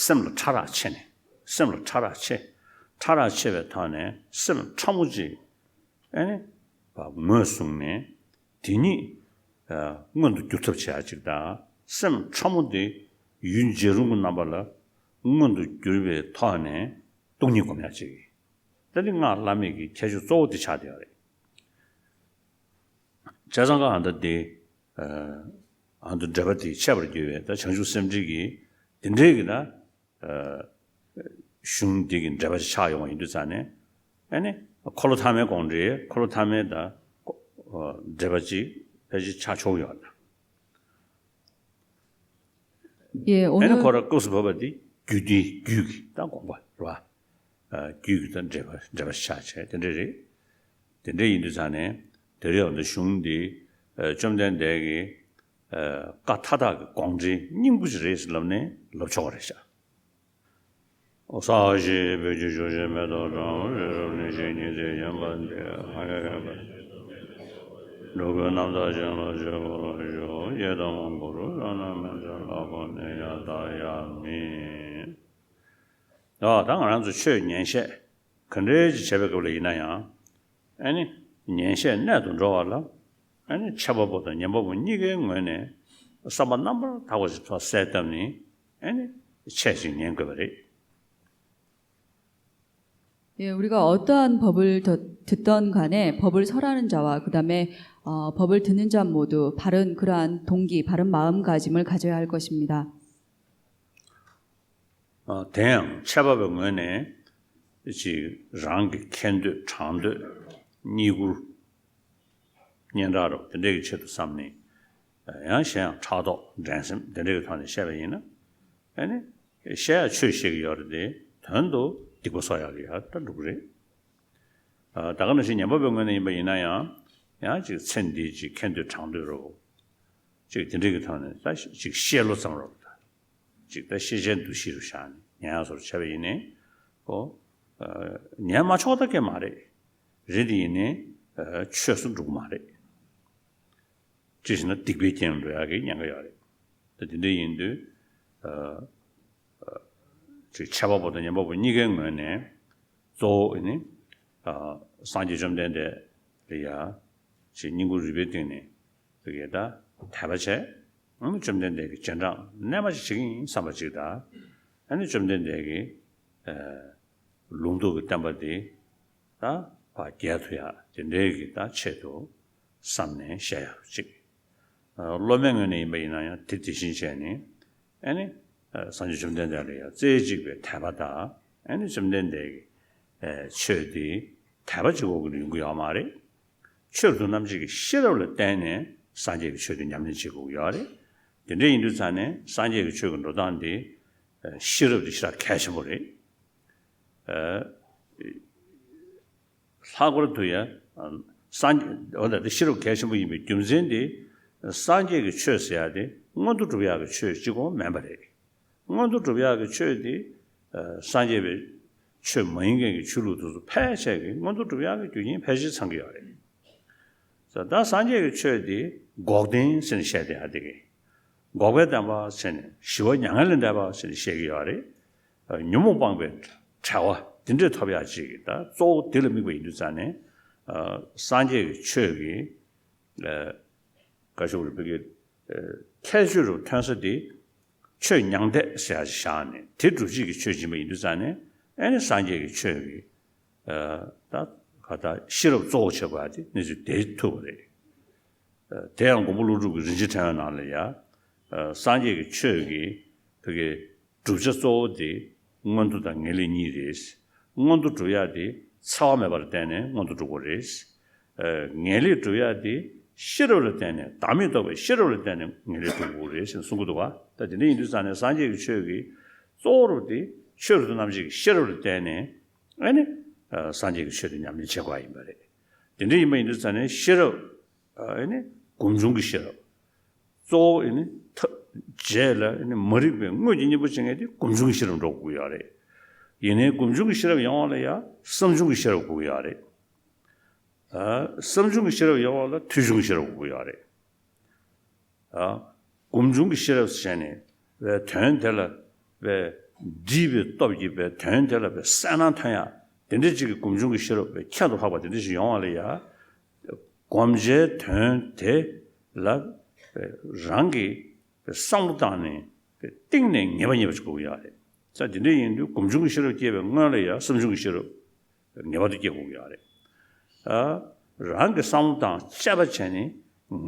སེམས་ལ་ཕྲ་རགས་ཆེ་ནས་སེམས་ལ་ཕྲ་རགས་ཆེ། ཕྲ་རགས་ཆེ་བའི་ཐོག་ནས་སེམས་ཕྲ་མོ་ཅིག་ཨེ་ནི་ངོས་བཟུང་ནས་དེ་ཉིད་མངོན་དུ་འགྱུར་ཐབས་བྱེད་ཡ་ཅིག་དང་སེམས་ཕྲ་མོ་དེ་ཡུལ་འབྱེད་རུང་གི་རྣམ་པ་ལ་མངོན་དུ་གྱུར་པའི་ཐོག་ནས་སྟོང་ཉིད་སྒོམ་ཡ་ཅིག་ད་ནི་སྔགས་བླ་མེད་ཀྱི་ཁྱད་ཆོས་གཙོ་བོ་དེ་ཆགས་བསྡད་ཡོད་རེད། བྱས་ཙང་ཀ་ཨ་མདའ་དེ། ཨ་མདའ་འགྲེལ་པ་དེ་འཆད་པར་འགྱུར་བའི་ད་བྱང་ཆུབ་སེམས་འགྲེལ་གྱི་དེ་འདྲའི་གི་ད། གཞུང་འདི་གི་འགྲེལ་པ་ཅིག་ཆགས་ཡོང་བ་ཡིན་དུས་ཙང་ནས། ཨ་ནི་འཁོར་ལོ་ཐ་མའི་དགོངས་འགྲེལ་འཁོར་ལོ་ཐ་མའི་ད། འགྲེལ་པ་ཅིག་ཕལ་ཆེར་ཆགས་ཆོག་ཡོད་ལ། ཡེ་འོ་ཨ་ནི་ན་ཁོ་ར་སྐབས་སུ་བབས་པ་འདི་རྒྱུད་སྡེའི་རྒྱུད་ཀྱི་ད་དགོངས་པ་རེད་བ། རྒྱུད་ཀྱི་ད་འགྲེལ་པ་འགྲེལ་པ་ཆགས་བྱས་དེ་འདྲ་རེད། དེ་འདྲ་ཡིན་དུས་ཙང་ནས་དེ་རིང་ཡང་ད་གཞུང་འདི་བཅོམ་ལྡན་འདས་ཀྱི་བཀའ་མཐའ་དག་གི་དགོངས་འགྲེལ་སྙིང་པོ་ཞིག་རེད་ཟེར་ལབ་ནས་ལབ་ཆོག་པ་རེད་ཤག་ས་གཞི་བོད་ཀྱི་ཞུ་ཞིང་མེ་ཏོག་སྒྲོན་རི་རབ་གླིང་བཞི་ཉི་ཚེ་ཡན་པ་འདི་ཧ་ཡ་ཡན་པ་འགྲོ་ཀུན་རྣམ་དག་ཞིང་ལ་སྤྱོད་པར་ཤོག་ཡི་དམ་གུ་རུ་རཏྣ་མཉྫུ་ལ་གོ་ནས་ཡ་ད་ཡ་མི། ཨ་ད་ང་རང་ཚོ་ཆོས་ཉན་བཤད་ ག་འདྲའི་ཅིག་བྱས་པའི་སྐབས་ལ་ཡིན་ན་ཡང་། ཨ་ནི་ཉན་བཤད་གནད་དུ་འགྲོ་བ་ལ། ཨ་ནི་འཆད་པ་པོ་དང་ཉན་པ་པོ་གཉིས་ཀའི་ངོས་ནས་བསམ་པ་རྣམ་པར་དག་པ་ཞིག་ཐོག་གསལ་བཏབ་ནས། ཨ་ནི་འཆད་ཅིང་ཉན་དགོས་པ་རེད། 예, 우리가 어떠한 법을 더- 듣던 간에 법을 설하는 자와 그다음에 어, 법을 듣는 자 모두 바른 그러한 동기, 바른 마음가짐을 가져야 할 것입니다. ཨ། དེ་ཡང་འཆད་པ་པོའི་ངོས་ནས་ཅིག་རང་གི་ཁེ་འདོད་དྲང་འདོད་རྙེད་བཀུར་སྙན་གྲགས་རོགས་དེ་འདྲའི་གི་ཆེད་དུ་བསམ་ནས། ཡང་གཞན་ཡང་ཕྲག་དོག་འགྲན་སེམས་དེ་འདྲའི་གི་ཐོག་ནས་བཤད་པ་ཡིན་ན། ཨ་ནི་བཤད་ཡག་ཆོས་བཤད་ཀྱི་ཡོད་རེད་དེ། དོན་དུ་སྡིག་པ་གསོག་ཡག་གི་ཡར་ད་འགྲོ་གི་རེད། ཨ། ད་ག་ནང་བཞིན་ཉན་པ་པོའི་ངོས་ནས་ཡིན་པ་ཡིན་ན་ཡང་། ཡང་ཅིག་ཚེ་འདིའི་ཅིག་ཁེ་འདོད་དྲང་འདོད་རོགས། ཅིག་དེ་འདྲའི་གི་ཐོག་ནས་ད་ཅིག་བཤད་བློ་ཙམ་རོགས། ཅིག་ད་ཤེས་བྱའི་འདུ་ཤེས་རུ་བཞག་ནས་ཉན་ཡག་སོགས་བྱས་པ་ཡིན་ནའི། ཨོ། ཨ། ཉན་མ་ཆོག་ད་གས་མ་རེད། རེད་དེ་ཡིན་ནའི། ཨ། ཆོས་སུ་འགྲོ་གི་མ་རེད། ཅི་ཞེ་ན་སྡིག་པའི་རྐྱེན་འགྲོ་ཡག་གི་ཉེན་ཁ་ཡོད་རེད། ད་དེ་འདྲ་ཡིན་དུས། ཨ། ཨ། ཅིག་འཆད་པ་པོ་དང་ཉན་པ་པོ་གཉིས་ཀའི་ངོས་ནས་གཙོ་བོ་ནི། ཨ། སངས་རྒྱས་བཅོམ་ལྡན་འདས་ལ་ཡ་ཅིག་སྙིང་ཁུང་རུས་པའི་གཏིང་ནས་དེ་གའི་ད་དད་པ་བྱས། ཨ་ནི་བཅོམ་ལྡན་འདས་ཀྱི་རྗེས་འབྲང་རྣལ་མ་ཞིག་བྱེད་ཀྱི་ཡིན་བསམ་པ་ཅིག་དང་། ཨ་ནི་བཅོམ་ལྡན་འདས་ཀྱི། ཨ། ལུང་རྟོགས་ཀྱི་བསྟན་པ་འདི་ད་ཕར་རྒྱས་ཐུབ་ཡག་དེ་འདྲའི་གི་ད་ཆེད་དུ་བསམ་ནས་བཤད་ཡག་ཅིག། ཨ། སློབ་མའི་ངོས་ནས་ཡིན་པ་ཡིན་ན་ཡང་དེ་དེ་བཞིན་བྱས་ནས། ཨ་ནི། ཨ། སངས་རྒྱས་བཅོམ་ལྡན་འདས་ལ་ཡང་རྩེ་གཅིག་པའི་དད་པ་དང་། ཨ་ནི་བཅོམ་ལྡན་འདས་ཀྱི། ཨ། ཆོས་འདི་དད་པ་གཅིག་པོ་གིས་ཡོང་གི་ཡོད་མ་རེད། ཆོས་རབ་ཏུ་རྣམ་འབྱེད་ཀྱི་ཤེས་རབ་ལ་བརྟེན་ནས་སངས་རྒྱས་ཀྱི་ཆོས་དེ་ཉམས་ལེན་བྱེད་དགོས་ཀྱི་ཡོད་རེད། དེ་འདྲ་ཡིན་དུས་ཙང་ནས་སངས་རྒྱས་ཀྱི་ཆོས་ཀྱི་འགྲོ་སྟངས་འདི། ཨ། ཤེས་རབ་དེ་ཞེ་དྲག་གལ་ཆེན་པོ་རེད། ཨ། ལྷག་པར་དུ་ཡང་། ཨ། སངས། འོ་ད་དེ་ཤེས་རབ་གལ་ཆེན་པོ་ཡིན་པའི་རྒྱུ་མཚན་དེ། སངས་རྒྱས་ཀྱི་ཆོས་ཟེར་ཡག་དེ་མངོན་མཐོ་སྒྲུབ་ཡག་གི་ཆོས་གཅིག་པོ་མིན་པ་རེད། མངོན་མཐོ་སྒྲུབ་ཡག་གི་ཆོས་དེ། ཨ། སངས་རྒྱས་པའི་ཆོས་མ་ཡིན་མཁན་གྱི་ཆོས་ལུགས་དེ་ཚོ་ཕལ་ཆེར་གྱིས་མངོན་མཐོ་སྒྲུབ་ཡག་གི་རྒྱུ་རྐྱེན་ཕལ་ཆེར་ཚང་གི་ཡོད་རེད། ད་སངས་རྒྱས་ཀྱི་ཆོས་དེ་འགོག་བདེན་ཟེར་ནས་བཤད་བསྡད་ཡག་དེ་གིས། འགོག་པའི་བདེན་པ་ཟེར་ནས་ཞི་བ་མྱ་ངན་ལས་འདས་པ་ཟེར་ནས་བཤད་ཀྱི་ཡོད་རེད། ཨ། ཉོན་མོངས་སྤངས་པའི་བྲལ་བ་དེ་འདྲས་ཐོབ་ཡག་ཅིག་གི་ད་གཙོ་བོ་དེ་ལ་དམིགས་པ་ཡིན་དུས་ཙང་ནས། ཨ། སངས་རྒྱས་ཀྱི་ཆོས་ཀྱི། ཨ། བཀའ་ཤོག་རུ་བོད་ཀྱི། ཨ། ཁྱད་ཆོས་རུ་ཐོན་ས་དེ། ཆོས་མྱང་འདས་ཟེར་ཡག་ཅིག་བཞག་ནས་དེ་སྒྲུབ་བྱེད་ཀྱི་ཆོས་ཡིན་པ་ཡིན་དུས་ཙང་ནས། ཨ་ནི་སངས་རྒྱས་ཀྱི་ཆོས་ཀྱི། ཨ། ད་ག་ད་ཤེས་རབ་གཙོ་བོ་བྱེད་དགོས་ཡག་དེ་གནས་ཚུལ་དེ་ཐུག་པ་རེད། ཨ། དེ་ཡང་མགོན་པོ་ཀླུ་སྒྲུབ་ཀྱི་རིན་ཆེན་ཕྲེང་བའི་ནང་ལ་ཡ། ཨ། སངས་རྒྱས་ཀྱི་ཆོས་ཀྱི་བོད་ཀྱི་སྒྲུབ་བྱ་གཙོ་བོ་དེ་མངོན་མཐོ་དང་ངེས་ལེགས་གཉིས་རེད། མངོན་མཐོ་སྒྲུབ་ཡག་དེ་འཚེ་བ་མེད་པར་བརྟེན་ནས་མངོན་མཐོ་སྒྲུབ་དགོས་རེད། ཨ། ངེས་ལེགས་སྒྲུབ་ཡག་དེ་ཤེས་རབ་ལ་བརྟེན་ནས། བདག་མེད་རྟོགས་པའི་ཤེས་རབ་ལ་བརྟེན་ནས་ངེས་ལེགས་སྒྲུབ་དགོས་རེད་ཟེར་གསུང་གི་འདུག་ག། ད་དེ་འདྲ་ཡིན་དུས་ཙང་ནས་སངས་རྒྱས་ཀྱི་ཆོས་ཀྱི་གཙོ་བོ་རུ་དེ་ཆོས་རབ་ཏུ་རྣམ་འབྱེད་ཀྱི་ཤེས་རབ་ལ་བརྟེན་ནས། ཨ་ནི། ཨ། སངས་རྒྱས་ཀྱི་ཆོས་དེ་ཉམས་ལེན་བྱེད་དགོས་ཡིན་པ་རེད། དེ་འདྲ་ཡིན་པ་ཡིན་དུས་ཙང་ནས་ཤེས་རབ། ཨ། ཨ་ནི་སྒོམ་བྱུང་གི་ཤེས་རབ། གཙོ་བོ་ཨ་ནི་ཐ། རྗེས་ལ་ཨ་ནི་མ་རིག་པའི་དངོས་ཀྱི་གཉེན་པོ་བྱེད་མཁན་དེ་སྒོམ་བྱུང་གི་ཤེས་རབ་འགྲོ་དགོས་ཡོད་རེད། ཡིན་ནའི་སྒོམ་བྱུང་གི་ཤེས་རབ་ཡོང་བ་ལ་ཡང་བསམ་བྱུང་གི་ཤེས་རབ་དགོས་ཀྱི་ཡོད་རེད། ཨ། བསམ་བྱུང་གི་ཤེས་རབ་ཡོང་བ་ལ་ཐོས་བྱུང་གི་ཤེས་རབ་དགོས་ཀྱི་ཡོད་རེད། ཨ། སྒོམ་བྱུང་གི་ཤེས་རབ་བྱས་ནས་པའི་དོན་དེ་ལ་པའི་འདྲིས་པའི་སྟོབས་ཀྱིས་པའི་དོན་དེ་ལ་པའི་གསལ་སྣང་ཐོན་ཡག་དེ་འདྲ་ཅིག་གི་སྒོམ་བྱུང་གི་ཤེས་རབ་པའི་ཁྱད་དུ་འཕགས་པ་དེ་འདྲ་ཞིག་ཡོང་བ་ལ་ཡ། སྒོམ་བྱའི་དོན་དེ་ལ་པའི་རང་གི་པའི་བསམ་བློ་བཏང་ནས་པའི་གཏིང་ནས་ངེས་པ་རྙེད་པ་ཞིག་དགོས་ཀྱི་ཡོད་རེད། ས་དེ་འདྲ་ཡིན་དུས་སྒོམ་བྱུང་གི་ཤེས་རབ་སྐྱེས་པའི་སྔོན་ལ་ཡ་བསམ་བྱུང་གི་ཤེས་རབ་ངེས་པར་དུ་སྐྱེ་དགོས་ཀྱི་ཡོད་རེད། ཨ། རང་གི་བསམ་བློ་དང་དཔྱད་པ་བྱས་ནས་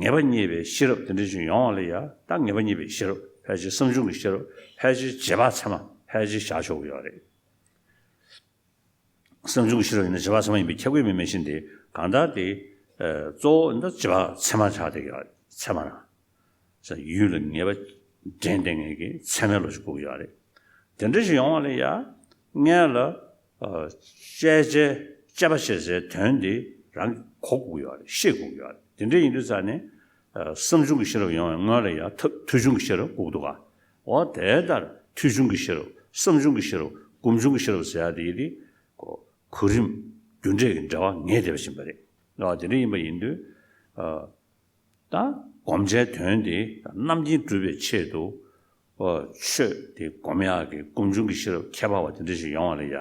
ངེས་པ་རྙེད་པའི་ཤེས་རབ་དེ་འདྲ་ཞིག་ཡོང་བ་ལ་ཡ། ད་ངེས་པ་རྙེད་པའི་ཤེས་རབ་ཕལ་ཆེར་བསམ་བྱུང་གི་ཤེས་རབ་ཕལ་ཆེར་རྗེས་དཔག་ཚད་མ་ཕལ་ཆེར་བཞག་ཆོག་གི་ཡོད་རེད། བསམ་བྱུང་གི་ཤེས་རབ་ཡིན་ན་རྗེས་དཔག་ཚད་མ་ཡིན་པས་ཁྱབ་ཀྱི་མེད་མེད་བཞིན་ཏེ། གང་ལྟར་དེ། ཨ། གཙོ་བོ་འདི་རྗེས་དཔག་ཚད་མ་ཆགས་བསྡད་ཀྱི་ཡོད་རེད། ཚད་མ་རང་། ས་ཡུལ་ལ་ངེས་པ་འདྲེན་བསྡད་མཁན་གྱི་ཚད་མའི་བློ་ཞིག་དགོས་ཀྱི་ཡོད་རེད། དེ་འདྲ་ཞིག་ཡོང་བ་ལ་ཡ། སྔོན་ལ། ཨ། དཔྱད་བྱའི་དཔྱད་པ་བྱེད་སའི་དོན་དེ་རང་གིས་གོ་དགོས་ཀྱི་ཡོད་རེད། ཤེས་དགོས་ཀྱི་ཡོད་རེད། དེ་འདྲ་ཡིན་དུས་ཙང་ནས། ཨ། བསམ་བྱུང་གི་ཤེས་རབ་ཡོང་བའི་སྔོན་ལ་ཡ་ཐ། ཐོས་བྱུང་གི་ཤེས་རབ་དགོས་ཀྱི་འདུག་ག། འོ་དེ་ལྟར་ཐོས་བྱུང་གི་ཤེས་རབ། བསམ་བྱུང་གི་ཤེས་རབ། སྒོམ་བྱུང་གི་ཤེས་རབ་ཟེར་ཡ་དེ་ཡི་དེ། གོ། གོ་རིམ་རྒྱུ་འབྲས་ཀྱི་འབྲེལ་བ་ངེས་བསྡད་པ་ཞིག་ཡིན་པ་རེད། འོ་དེ་འདྲ་ཡིན་པ་ཡིན་དུས། ཨ། ད་སྒོམ་བྱའི་དོན་དེ་རྣམ་མཁྱེན་སྒྲུབ་པའི་ཆེད་དུ། ཨོ། ཆོས་དེ་སྒོམ་ཡག་གི་སྒོམ་བྱུང་གི་ཤེས་རབ་ཁྱད་པར་བ་དེ་འདྲ་ཞིག་ཡོང་བ་ལ་ཡ།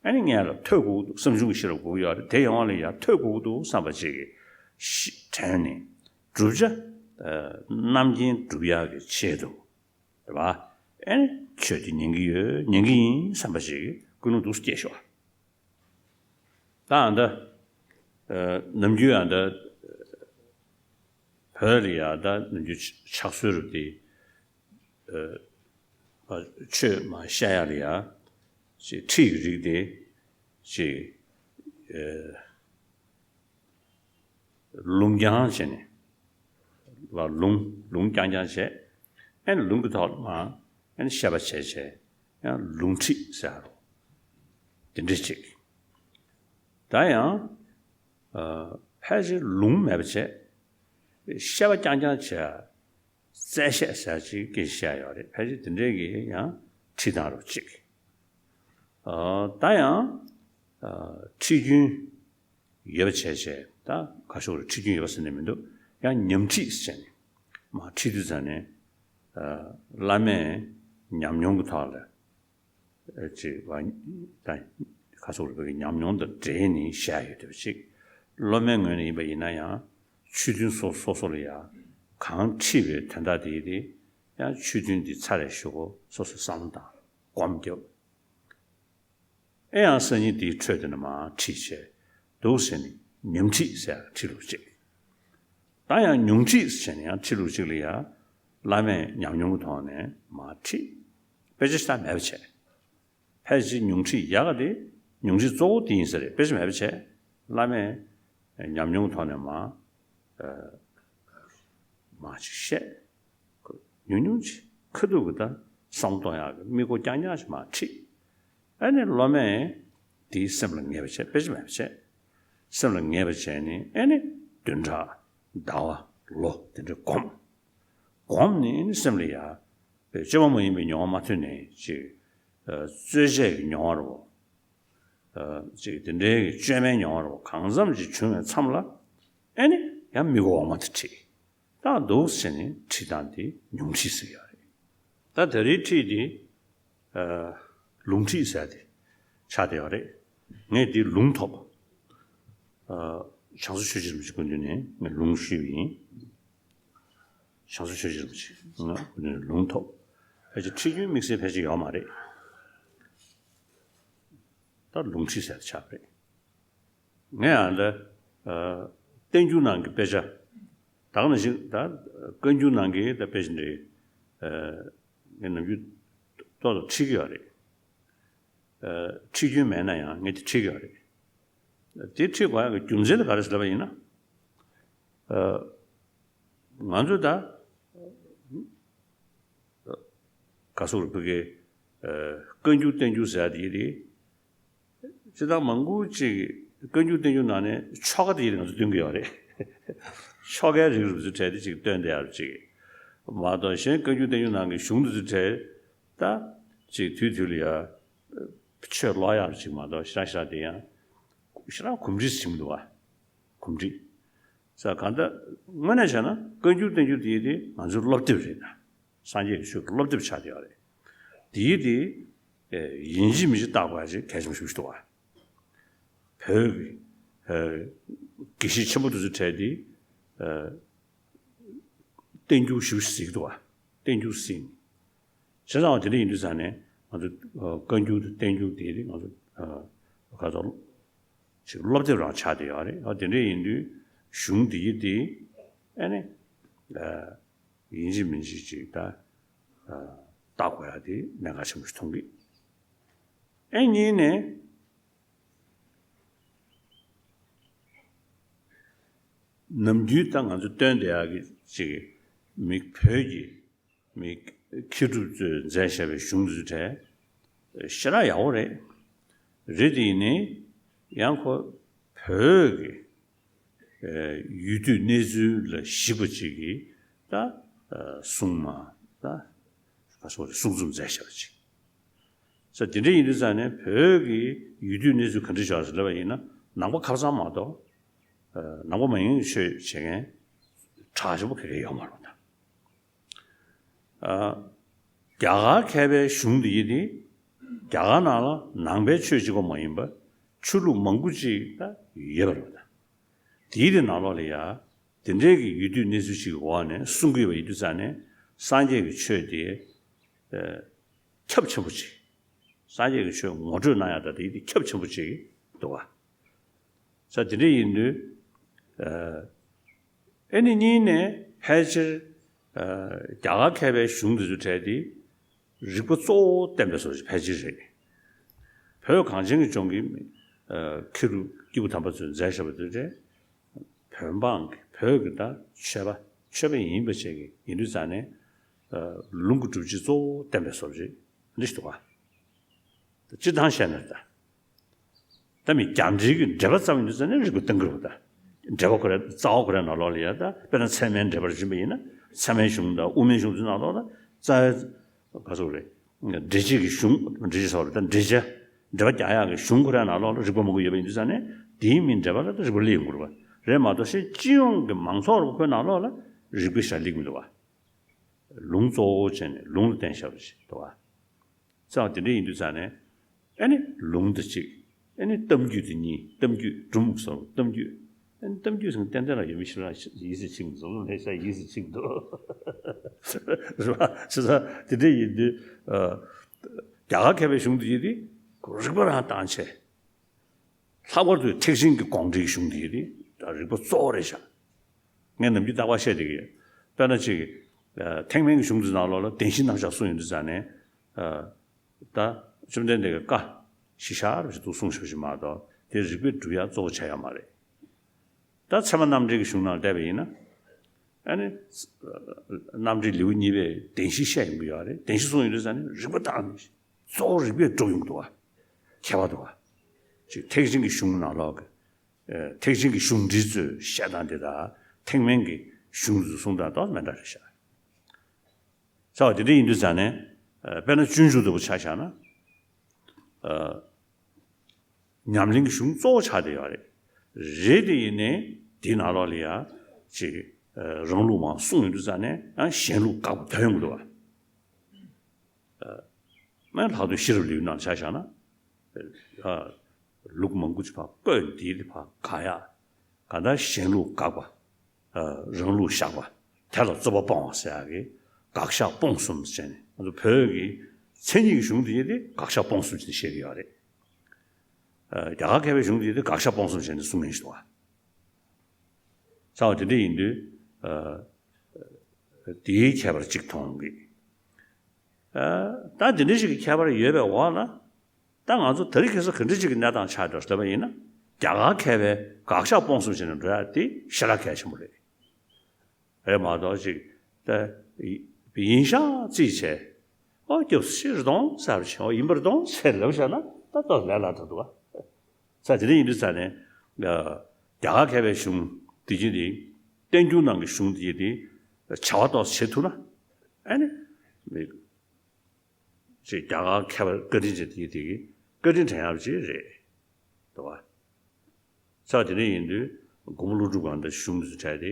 ཨ་ནི་ངས་ལ་ཐོས་དགོས་ཀྱི་འདུག་བསམ་བྱུང་གི་ཤེས་རབ་དགོས་ཀྱི་ཡོད་རེད། དེ་ཡོང་བ་ལ་ཡ་ཐོས་དགོས་ཀྱི་འདུག་བསམ་པ་ཅིག་གི་ཤི་དྲན་ནས་བསྒྲུབ་བྱ་ཨ་རྣམ་མཁྱེན་སྒྲུབ་ཡག་གི་ཆེད་དུ་རེད་པ། ཨ་ནི་ཆོས་དེ་ཉན་གྱི་ཡོད། ཉན་གྱི་ཡིན་བསམ་པ་ཞིག་ཀུན་སློང་འདུག་སེ་སྐྱེས་ཤོག་ད་ཨ་ད་ཨ་ནམ་རྒྱུན་ཨ་ད་བོད་ལ་ཡ་ད་ནམ་རྒྱུན་ཕྱག་སྲོལ་རུ་དེ་ཨ་ཆོས་མ་བཤད་ཡ་ལ་ཡ་ཅིག་ཁྲིད་ཀྱི་རིགས་དེ་ཅིག་ཨ་ལུང་རྐྱང་བྱས་ནས། ལ་ལུང་ལུང་རྐྱང་རྐྱང་བྱས། ཨ་ནི་ལུང་གི་ཐོག་ལ་མར་ཨ་ནི་བཤད་པ་བྱས་བྱས་ཡང་ལུང་ཁྲིད་ཟེར་རོ། དེ་འདྲ་ཅིག་ད་ཡང་ཨ་ཕལ་ཆེར་ལུང་མེད་པ་བྱས། བཤད་པ་རྐྱང་རྐྱང་བྱས། རྩལ་བཤད་ཟེར་ཅིག་སྐད་ཆ་བཤད་ཡོད་རེད། ཕལ་ཆེར་དེ་འདྲའི་གི་ཡང་ཁྲིད་སྟངས་རོ་ཅིག་ཨ་ད་ཡང་ཨ་ཁྲིད་རྒྱུན་ཡོད་པ་བྱས་བྱས། ད་ག་ཤོག་རེ་ཁྲིད་རྒྱུན་ཡོད་པ་ཟེར་ནས་མི་འདུག་ཡང་ཉམས་ཁྲིད་ཟེར་ནས་མ་ཁྲིད་དུས་ཙང་ནས་ཨ་བླ་མས་ཉམས་མྱོང་གི་ཐོག་ལ་ཨ་ཅིག་བ་ད་ག་ཤོག་རེ་བོད་ཀྱི་ཉམས་མྱོང་དང་འབྲེལ་ནས་བཤད་ཡོད་དེ་ཅིག་སློབ་མའི་ངོས་ནས་ཡིན་པ་ཡིན་ན་ཡང་ཆོས་ཐུན་སོ་སོ་སོ་ལ་ཡང་གང་ཁྲིད་པའི་དོན་དག་དེ་དེ་ཡང་ཆོས་ཐུན་འདི་ཚར་རེ་ཞུ་གོ་སོ་སོ་བསམ་བློ་དང་སྒོམ་རྒྱབ། ཨེ་ཡང་སང་ཉིན་དེའི་འཕྲོས་དེ་ནས་མར་ཁྲིད་བྱས་འདུག་ཟེར་ནས་ཉམས་ཁྲིད་ཟེར་ཁྲིད་ལུགས་གཅིག་ད་ཡང་ཉུང་ཁྲིད་ཟེར་ནས་ཡང་ཁྲིད་ལུགས་གཅིག་ལ་ཡང་བླ་མས་ཉམས་མྱོང་གི་ཐོག་ནས་མར་ཁྲིད། དཔེ་ཆ་ཞིག་མེད་པ་བྱས། ཕལ་ཆེར་ཉུང་ཁྲིད་ཡག་ག་དེ་ཉུང་ཁྲིད་གཙོ་བོ་དེ་ཡིན་ས་རེད། དཔེ་ཆ་མེད་པ་བྱས། བླ་མས་ཉམས་མྱོང་གི་ཐོག་ནས་མར་མར་ཅིག་བཤད། ཉུང་ཉུང་ཅིག་ཁ་ཐུག་གི་ད་བསམ་གཏོང་ཡག་གི་མིག་སྒོ་རྐྱང་རྐྱང་ཞིག་མར་ཁྲིད། ཨ་ནི་སློབ་མས་དེའི་སེམས་ལ་ངེས་པ་བྱས། དཔེ་ཆ་མེད་པ་བྱས། སེམས་ལ་ངེས་པ་བྱས་ནས་ཨ་ནི་བདུན་ཕྲག་ཟླ་བ་ལོ་དེ་འདྲ་བསྒོམ། བསྒོམ་ནས་ཨ་ནི་སེམས་ལ་ཡ་དཔེ་སྤྱོད་པ་མ་ཡིན་པའི་མྱོང་བ་མ་ཐོན་ནས་ཅིག་ཨ་རྩོད་གཞས་ཀྱི་མྱོང་བ་རེད་བ། ཨ་ཅིག་དེ་འདྲའི་གི་སྤྱོད་མའི་མྱོང་བ་རེད་བ། གང་འཚམ་ཅིག་བྱུང་བའི་མཚམས་ལ་ཨ་ནི་ཡང་མིག་སྒོ་འོག་མ་དེ་ཁྲིད། ད་འདུག་ཟེར་ནས་ཁྲིད་སྟངས་དེ་ཉུང་ཁྲིད་ཟེར་ཡོད་རེད། ད་དེ་རིང་ཁྲིད་དེ་ཨ་ལུང་ཁྲིད་ཟེར་དེ་ཆགས་བསྡད་ཡོད་རེད། ངས་དེ་ལུང་ཐོབ། ཨ་བྱང་ཆུབ་ཆོས་རྗེ་རིན་པོ་ཆེ་སྐུ་མདུན་ནས་ངས་ལུང་ཞུས་པ་ཡིན། བྱང་ཆུབ་ཆོས་རྗེ་རིན་པོ་ཆེ་ང་སྐུ་མདུན་ནས་ལུང་ཐོབ། ཕལ་ཆེར་ཁྲིད་རྒྱུན་དམིགས་བསལ་ཕལ་ཆེར་ཡོད་མ་རེད། ད་ལུང་ཁྲིད་ཟེར་དེ་ཆགས་པ་རེད། ངས་ཡང་ད་ཨ་བསྟན་འགྱུར་ནང་གི་དཔེ་ཆ། ད་ག་ནང་བཞིན་ད་བཀའ་འགྱུར་ནང་གི་ད་དཔེ་ཆ་འདི་ཨ་ངས་ནམ་རྒྱུན་ཏོག་ཏོག་ཁྲིད་ཀྱི་ཡོད་རེད། ཨ་ཁྲིད་རྒྱུན་མེད་ན་ཡང་ངས་དེ་ཁྲིད་ཀྱི་ཡོད་རེད། དེ་ཁྲིད་དགོས་ཡག་གི་རྒྱུ་མཚན་དེ་ག་རེ་ཟེར་ལབ་པ་ཡིན་ན། ཨ་ང་ཚོ་ད་ག་སོག་རུ་ཕུ་གེ་ཨ་བཀའ་འགྱུར་བསྟན་འགྱུར་ཟེར་ཡ་དེ་ཡིན་རེད། སྤྱིར་བཏང་མང་པོ་ཅིག་བཀའ་འགྱུར་བསྟན་འགྱུར་ནང་ནས་ཆོ་ག་དེ་ཡིན་རེད་ང་ཚོ་འདོན་གྱི་ཡོད་རེད། ཆོ་གའི་རིགས་རུ་ཚོ་གྲས་དེ་ཅིག་བཏོན་བསྡད་ཡ་རུ་ཅིག་མ་གཏོགས་གཞན་བཀའ་འགྱུར་བསྟན་འགྱུར་ནང་གི་གཞུང་དེ་ཚོ་གྲས་ད་ཅིག་དུས་དུས་ལ་ཡ་ཆོས་ཀློག་ཡག་རུ་ཅིག་མ་གཏོགས་ཞེ་དྲག་ཞེ་དྲག་དེ་ཡང་ཞེ་དྲག་གོམས་འདྲིས་ཟིན་འདུག་བ། གོམས་འདྲིས། ས་གང་ལྟར་དངོས་གནས་བྱས་ན་བཀའ་འགྱུར་བསྟན་འགྱུར་དེ་དེ་ང་ཚོའི་སློབ་དེབ་རེད་ད། སངས་རྒྱས་ཀྱི་ཆོས་ཀྱི་སློབ་དེབ་ཆགས་བསྡད་ཡོད་རེད། དེའི་དེ་ཨེ་ཡིན་གཅིག་མིན་གཅིག་བལྟ་དགོས་ཡ་ཅིག་གལ་ཆེན་པོ་ཞིག་འདུག་བ། བོད་ཀྱི་ཨེ་དགེ་བཤེས་ཆེན་པོ་དེ་ཚོའི་གྲས་དེ་ཨེ་བསྟན་འགྱུར་ཞིག་གཟིགས་འདུག་བ། བསྟན་འགྱུར་གཟིགས། བྱས་ཙང་དེ་འདྲ་ཡིན་དུས་ཙང་ནས་ང་ཚོ་ཨ་བཀའ་འགྱུར་དང་བསྟན་འགྱུར་དེ་རིགས་ང་ཚོ་ཨ་ག་ཚོད་ཅིག་སློབ་དེབ་རང་ཆགས་བསྡད་ཡོད་རེད། ཨ་དེ་འདྲ་ཡིན་དུས་གཞུང་འདི་ཡི་དེ་ཨ་ནི་ཨ་ཡིན་གཅིག་མིན་གཅིག་ཅིག་ད་ཨ་བལྟ་དགོས་ཡ་དེ་གནད་འགག་ཆེན་པོ་ཞིག་མཐོང་གི། ཨ་གཉིས་ནས་ནམ་རྒྱུན་ད་ང་ཚོ་སྟོན་བསྡད་ཡག་གི་ཅིག་མི་བོད་ཀྱི་མི་མཁས་གྲུབ་ཚོས་མཛད་བཞག་པའི་གཞུང་དེ་ཚོ་གྲས་ཞེ་དྲག་ཡག་པོ་རེད། རེད་དེ་ཡིན་ནའི་ཡང་ཁོ་བོད་ཀྱི་ཨེ་ཡུལ་དུས་གནས་ཚུལ་ལ་གཞིགས་པ་ཅིག་གིས་ད་ཨ་གསུང་མ་ད་ག་སོགས་རེ་གསུང་རྩོམ་མཛད་བཞག་པ་ཅིག་ས། དེ་འདྲ་ཡིན་དུས་ཙང་ནས་བོད་ཀྱི་ཡུལ་དུས་གནས་ཚུལ་ག་འདྲ་ཆགས་ཟེར་ལབ་པ་ཡིན་ན་ནང་པ་ཁ་སང་མ་གཏོགས་ཨ་ནང་པ་མ་ཡིན་པའི་ཆོས་བྱེད་མཁན་གྲགས་ཆེན་པོ་ག་གེ་ཡོད་མ་རེད་ད། ཨ་རྒྱ་གར་མཁས་པའི་གཞུང་འདི་ཡིན་ཏེ། རྒྱ་གར་ནང་ལ་ནང་པའི་ཆོས་གཅིག་པོ་མ་ཡིན་པ་ཆོས་ལུགས་མང་པོ་ཅིག་ད་ཡོད་པ་རེད་པ། ད་དེའི་དེ་ནང་ལོགས་ལ་ཡ་དེ་འདྲའི་གི་ཡུལ་དུས་གནས་ཚུལ་ཅིག་གི་འོག་ནས་གསུང་གི་ཡོད་པ་ཡིན་དུས་ཙང་ནས་སངས་རྒྱས་ཀྱི་ཆོས་དེ་ཨ་ཁྱབ་ཆེན་པོ་ཅིག་སངས་རྒྱས་ཀྱི་ཆོས་ངོ་སྤྲོད་གནང་ཡག་ད་དེ་ཁྱབ་ཆེན་པོ་ཅིག་འདུག་ག། ས་དེ་འདྲ་ཡིན་དུས། ཨ་ཨེ་ནི་གཉིས་ནས་ཕལ་ཆེར་ཨ་རྒྱ་གར་མཁས་པའི་གཞུང་དེ་ཚོའི་གྲས་དེ་རིག་པ་གཙོ་བོ་བསྟན་པའི་བཟོ་ཞིག་ཕལ་ཆེར་རེད། བོད་གངས་ཅན་གྱི་ལྗོངས་ཀྱི་ཨ་མཁས་གྲུབ་སྐྱེས་བུ་དམ་པ་ཚོས་མཛད་བཞག་པ་དེ་འདྲ། བོད་འབངས་ཀྱི་བོད་ཀྱི་ད་ཆོས་པ་ཆོས་པ་ཡིན་པ་བྱས་ཀྱི་ཡིན་དུས་ཙང་ནས་ཨ་ལུང་གི་སྒྲུབ་བྱེད་གཙོ་བོ་བསྟན་པའི་བཟོ་ཞིག་འདི་ཞིག་འདུག་ག། སྤྱིར་བཏང་བཤད་ན་ད། ད་མི་རྒྱ་འབྲེལ་གྱི་འགྲེལ་པ་ཙམ་ཡིན་དུས་ཙང་ནས་རིགས་པ་གཏང་གི་རེད་པ་ད། འགྲེལ་པ་ཁོ་རའི་རྩ་བ་ཁོ་རའི་ནང་ལོགས་ལ་ཡ་ད་དཔེར་ན་ཚད་མའི་འགྲེལ་པར་བྱེད་པ་ཡིན་ན་ཚད་མའི་གཞུང་དང་དབུ་མའི་གཞུང་ཚོའི་ནང་ལོགས་ལ་རྩ་བའི་ག་ཚོད་རེད། འགྲེལ་བྱེད་ཀྱི་གཞུང་འགྲེལ་བྱེད་ཟེར་བ་རེད་ད། འགྲེལ་བྱ་འགྲེལ་པ་རྒྱག་ཡག་གི་གཞུང་ཁོ་རའི་ནང་ལོགས་ལ་རིགས་པ་མང་པོ་ཡོད་པ་ཡིན་དུས་ཙང་ནས་དེའི་མིང་འགྲེལ་པ་ལ་ད་རིགས་པ་སླེབས་ཡོང་གི་རེད་པ། རེད་མ་གཏོགས་ཤེས་སྤྱི་ཡོངས་ཀྱི་མང་ཚོགས་རུ་ཁོའི་ནང་ལོགས་ལ་རིགས་པའི་ཞར་སླེབས་མི་འདུག་པ། ལུང་གཙོ་བོ་བྱས་ནས་ལུང་ལ་བརྟེན་བཞག་པ་ཞིག་འདུག་པ། ཙང་དེ་འདྲ་ཡིན་དུས་ཙང་ནས་ཨ་ནི་ལུང་དང་གཅིག་ཨ་ནི་གཏམ་རྒྱུད་དེ་གཉིས། གཏམ་རྒྱུད་སྒྲུང་སོགས་གཏམ་རྒྱུད། ཨ་ནི་གཏམ་རྒྱུད་ཟེར་ཏན་ཏན་ལ་ཡོད་མི་ཞིག་ལ་ཡིད་སེམས་ཆེས་འདུག་ལུང་ལས་ཤ་ཡིད་སེམས་ཆེས་འདུག་རེད་པ། བྱས་ཙང་དེ་འདྲ་ཡིན་དུས་ཨ་རྒྱ་གར་མཁས་པའི་གཞུང་དེ་ཡིན་དུས་རིགས་པ་རང་བཏང་བྱས། ལྷག་པར་དུ་ཐེག་ཆེན་གྱི་དགོངས་འགྲེལ་གྱི་གཞུང་དེ་ཡིན་དུས་ད་རིགས་པ་གཙོ་བོ་རེད་ཤག་ངས་ནམ་རྒྱུན་རྟག་པར་བཤད་བསྡད་ཀྱི་ཡོད། དཔེར་ན་ཅིག་ཨ་ཐེག་དམན་གྱི་གཞུང་དེ་ནང་ལོགས་ལ་བདེན་བཞི་རྣམ་གཞག་གསུངས་ཡོང་དུས་ཙང་ནས་ཨ་ད་བཅོམ་ལྡན་འདས་ཀྱི་བཀའ་གཞི་བཞག་རེ་ཞིག་འདུག་གསུངས་ཞེ་པོ་ཞིག་མ་གཏོགས་དེ་རིགས་པས་སྒྲུབ་ཡག་གཙོ་བོ་ཆགས་ཡག་མ་རེད། ད་ཚད་མ་རྣམ་འགྲེལ་གྱི་གཞུང་ནང་བལྟས་པ་ཡིན་ན། ཨ་ནི། རྣམ་འགྲེལ་ལེའུ་གཉིས་པས་བདེན་བཞི་བཤད་ཡོང་གི་ཡོད་རེད། བདེན་བཞི་གསུངས་ཡོང་དུས་ཙང་ནས་རིགས་པ་དང་གཙོ་བོ་རིགས་པས་སྒྲུབ་ཡོང་གི་འདུག་པ། ཁྱད་པར་འདུག་པ། ཅིག་ཐེག་ཆེན་གྱི་གཞུང་ནང་ལོགས་ཀྱི། ཨ་ཐེག་ཆེན་གྱི་གཞུང་འགྲེལ་ཚོས་བཤད་སྟངས་དེ་དང་ཐེག་དམན་གྱི་གཞུང་ཚོས་གསུང་སྟངས་ཏོག་ཙམ་མི་འདྲ་རེད་ཤག་ཚ་བ་དེ་འདྲ་ཡིན་དུས་ཙང་ནས་ཨ་དཔེར་ན་སྤྱོད་འཇུག་ལྟ་བུ་ཆ་བཞག་ན། ཨ་ཉམས་ལེན་གྱི་གཞུང་གཙོ་བོ་ཆགས་བསྡད་ཡོད་རེད། རེད་དེ་ཡིན་ནའི་དེའི་ནང་ལོགས་ལ་ཡ་ཅིག་ཨ་རང་ལུགས་མར་གསུངས་ཡོང་དུས་ཙང་ནས་ཡང་གཞན་ལུགས་དགག་པ་དོན་ཡོང་གི་འདུག་པ། ཨ་མན་ལྷག་དོན་ཤེས་རབ་ལེའུ་ནང་ཆ་བཞག་ན། ཨ་ལུགས་མང་པོ་ཅིག་ཕར་བཀོད་འདི་དེ་ཕར་དགག་ཡག་གང་ལྟར་གཞན་ལུགས་དགག་པ། ཨ་རང་ལུགས་བཞག་པ། དེ་ལ་རྩོད་པ་སྤོང་བ་ཟེར་ཡག་གི་དགག་བཞག་སྤོང་གསུམ་ཟེར་ནས་ང་ཚོ་བོད་ཀྱི་མཚན་ཉིད་ཀྱི་གཞུང་དེ་ཡིན་ཏེ་དགག་བཞག་སྤོང་གསུམ་ཟེར་ནས་བཤད་ཀྱི་ཡོད་རེད། ཨ་རྒྱ་གར་མཁས་པའི་གཞུང་དེ་ཡིན་ཏེ་དགག་བཞག་སྤོང་གསུམ་ཟེར་ནས་གསུང་མཁན་ཞིག་འདུག་པ། ཚ་བ་དེ་འདྲ་ཡིན་དུས་ཨ་དེའི་ཁྱད་པར་གཅིག་མཐོང་གི། ཨ་ད་དེ་འདྲ་ཞིག་གི་ཁྱད་པར་ཡོད་པའི་འོག་ལ། ད་ང་ཚོ་དེ་རིང་ཁ་སང་ག་འདྲ་ཅིག་གི་གནས་སྟངས་ཆགས་འདུག་ཟེར་བ་ཡིན་ན། རྒྱ་གར་མཁས་པའི་དགག་བཞག་སྤོང་གསུམ་བྱས་ནས་འགྲོ་ཡག་དེ་ཞེ་དྲག་གལ་ཆེན་པོ་རེད། རེད་མ་གཏོགས་ཅིག་ད་ཡིན་ཤག་རྩིས་བྱས། ཨོ་སྐྱབས་སུ་མཆི་རེད་དོ་ཟེར་བྱས། ཨོ་ཡིན་པ་རེད་དོ་ཟེར་ལབ་བཞག་ན་ད་ཏོག་ལས་སླ་དྲགས་འདུག་ག། ས་དེ་འདྲ་ཡིན་དུས་ཙང་ནས་རྒྱ་གར་མཁས་པའི་གཞུང་དེ་བཞིན་དེ་བསྟན་འགྱུར་ནང་གི་གཞུང་དེ་དེ་བྱ་བ་ཏོག་ཙམ་བྱེད་ཐུབ་ན་ཨ་ནི་མི། ཅེས་རྒྱ་གར་མཁས་པ་བཀའ་དྲིན་ཅན་དེ་དེ་གི་བཀའ་དྲིན་དྲན་ཡག་ཅིག་རེད། འདུག་པ། ས་དེ་འདྲ་ཡིན་དུས་མགོན་པོ་ཀླུ་སྒྲུབ་སྒང་དང་གཞུང་དུ་བྲལ་ཏེ་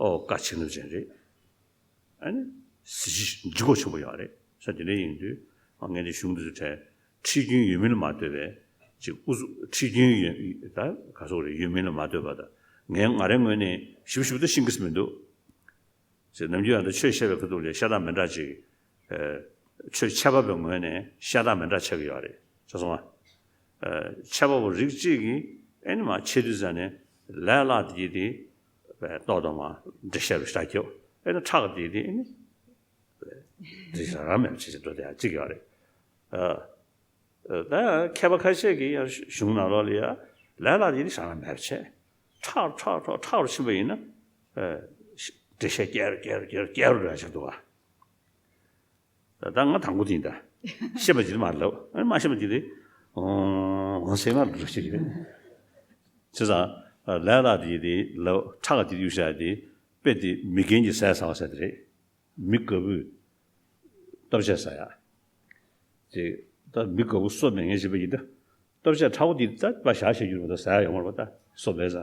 ཨོ་བཀའ་ཆེན་པོ་ཅན་རེད། ཨ་ནི་གཟི་བརྗིད་ལྗིད་ཁོག་ཆེན་པོ་ཡོད་རེད། ས་དེ་འདྲ་ཡིན་དུས་ཨ་ངས་འདི་གཞུང་དུ་བྲལ་ཁྲིད་རྒྱུན་ཡོད་མིན་ལ་མ་ལྟོས་པའི་ཅིག་ཨུ་ཚུགས་ཁྲིད་རྒྱུན་ཡོད་ད་ག་སོག་རེད་ཡོད་མིན་ལ་མ་ལྟོས་པ་དང་ངས་ང་རའི་ངོས་ནས་ཞིབ་ཞིབ་ཏུ་ཤེས་ཀྱི་མི་འདུག་ཅེས་ནམ་རྒྱུན་ཡང་ད་ཆོས་བཤད་པའི་ཁ་ཐུག་ལས་ཤ་སྟག་མི་འདྲ་ཅིག་ཨེ། ཆོས་འཆད་པ་པའི་ངོས་ནས་ཤ་སྟག་མི་འདྲ་ཆགས་ཀྱི་ཡོད་རེད་ཤེས་སོང་ང་། ཨེ། འཆད་པ་པོ་རིགས་གཅིག་གིས་ཨེ་ནི་མ་འཆད་དུས་ཙ་ནས་ལས་སླ་དེ་དེ་ཨེ་ཏོག་ཏོ་མ་འགྲེལ་བཤད་རུ་ཤ་སྟག་རྒྱབ། ཨེ་ནི་ཕྲ་གི་དེ་དེ་ཨེ་ནི་འགྲེལ་བཤད་རང་མེད་པ་བྱེད་བྱེད་འགྲོ་དེ་ཡང་གཅིག་ཡོད་རེད། ཨ། ད་མཁས་པ་ཁ་ཤས་ཀྱིས་ཡང་གཞུང་ནང་ལོགས་ལ་ཡ་ལས་སླ་དེ་ནི་བྱ་བ་མེད་པ་བྱས། ཁྲག་ཁྲག་ཁྲག་ཁྲག་རུ་ཕྱིན་པ་ཡིན་ན། ཨ། འགྲེལ་བཤད་རྒྱས་རུ་རྒྱས་རུ་རྒྱས་རུ་རྒྱས་རུ་འགྲོ་ཡ་ཞིག་འདུག་ག། ད་ང་དང་པོ་དེ་ཡིན་ད། ཤེས་པ་ཅིག་མ་ལབ། ཨ་མ་ཤེས་པ་ཅིག་དེ། འོང་འོང་ཟེར་མ་ལབ་ཞིག་ཡོད། བྱས་ཙང་ལས་སླ་དེ་དེ་ལབ་ཁྲག་དེ་གཡུག་བཞག་དེ་དཔེ་དེ་མི་རྒན་གྱི་ཟས་ཟ་བ་ཟེར་དེ་རེད། མི་དགའ་བོས་ལྟོ་ཆས་ཟ་ཡ། དེ་ད་མི་དགའ་བོ་སོ་མེད་མཁན་ཞིག་པ་ཡིན་ད། ལྟོ་ཆས་ཁྲ་བོ་འདི་ད་པ་བཞག་བྱས་རྒྱུ་རེད་པ། ད་ཟ་ཡ་ཡོང་མ་རེད་པ། ད་སོ་མེད་ཟ།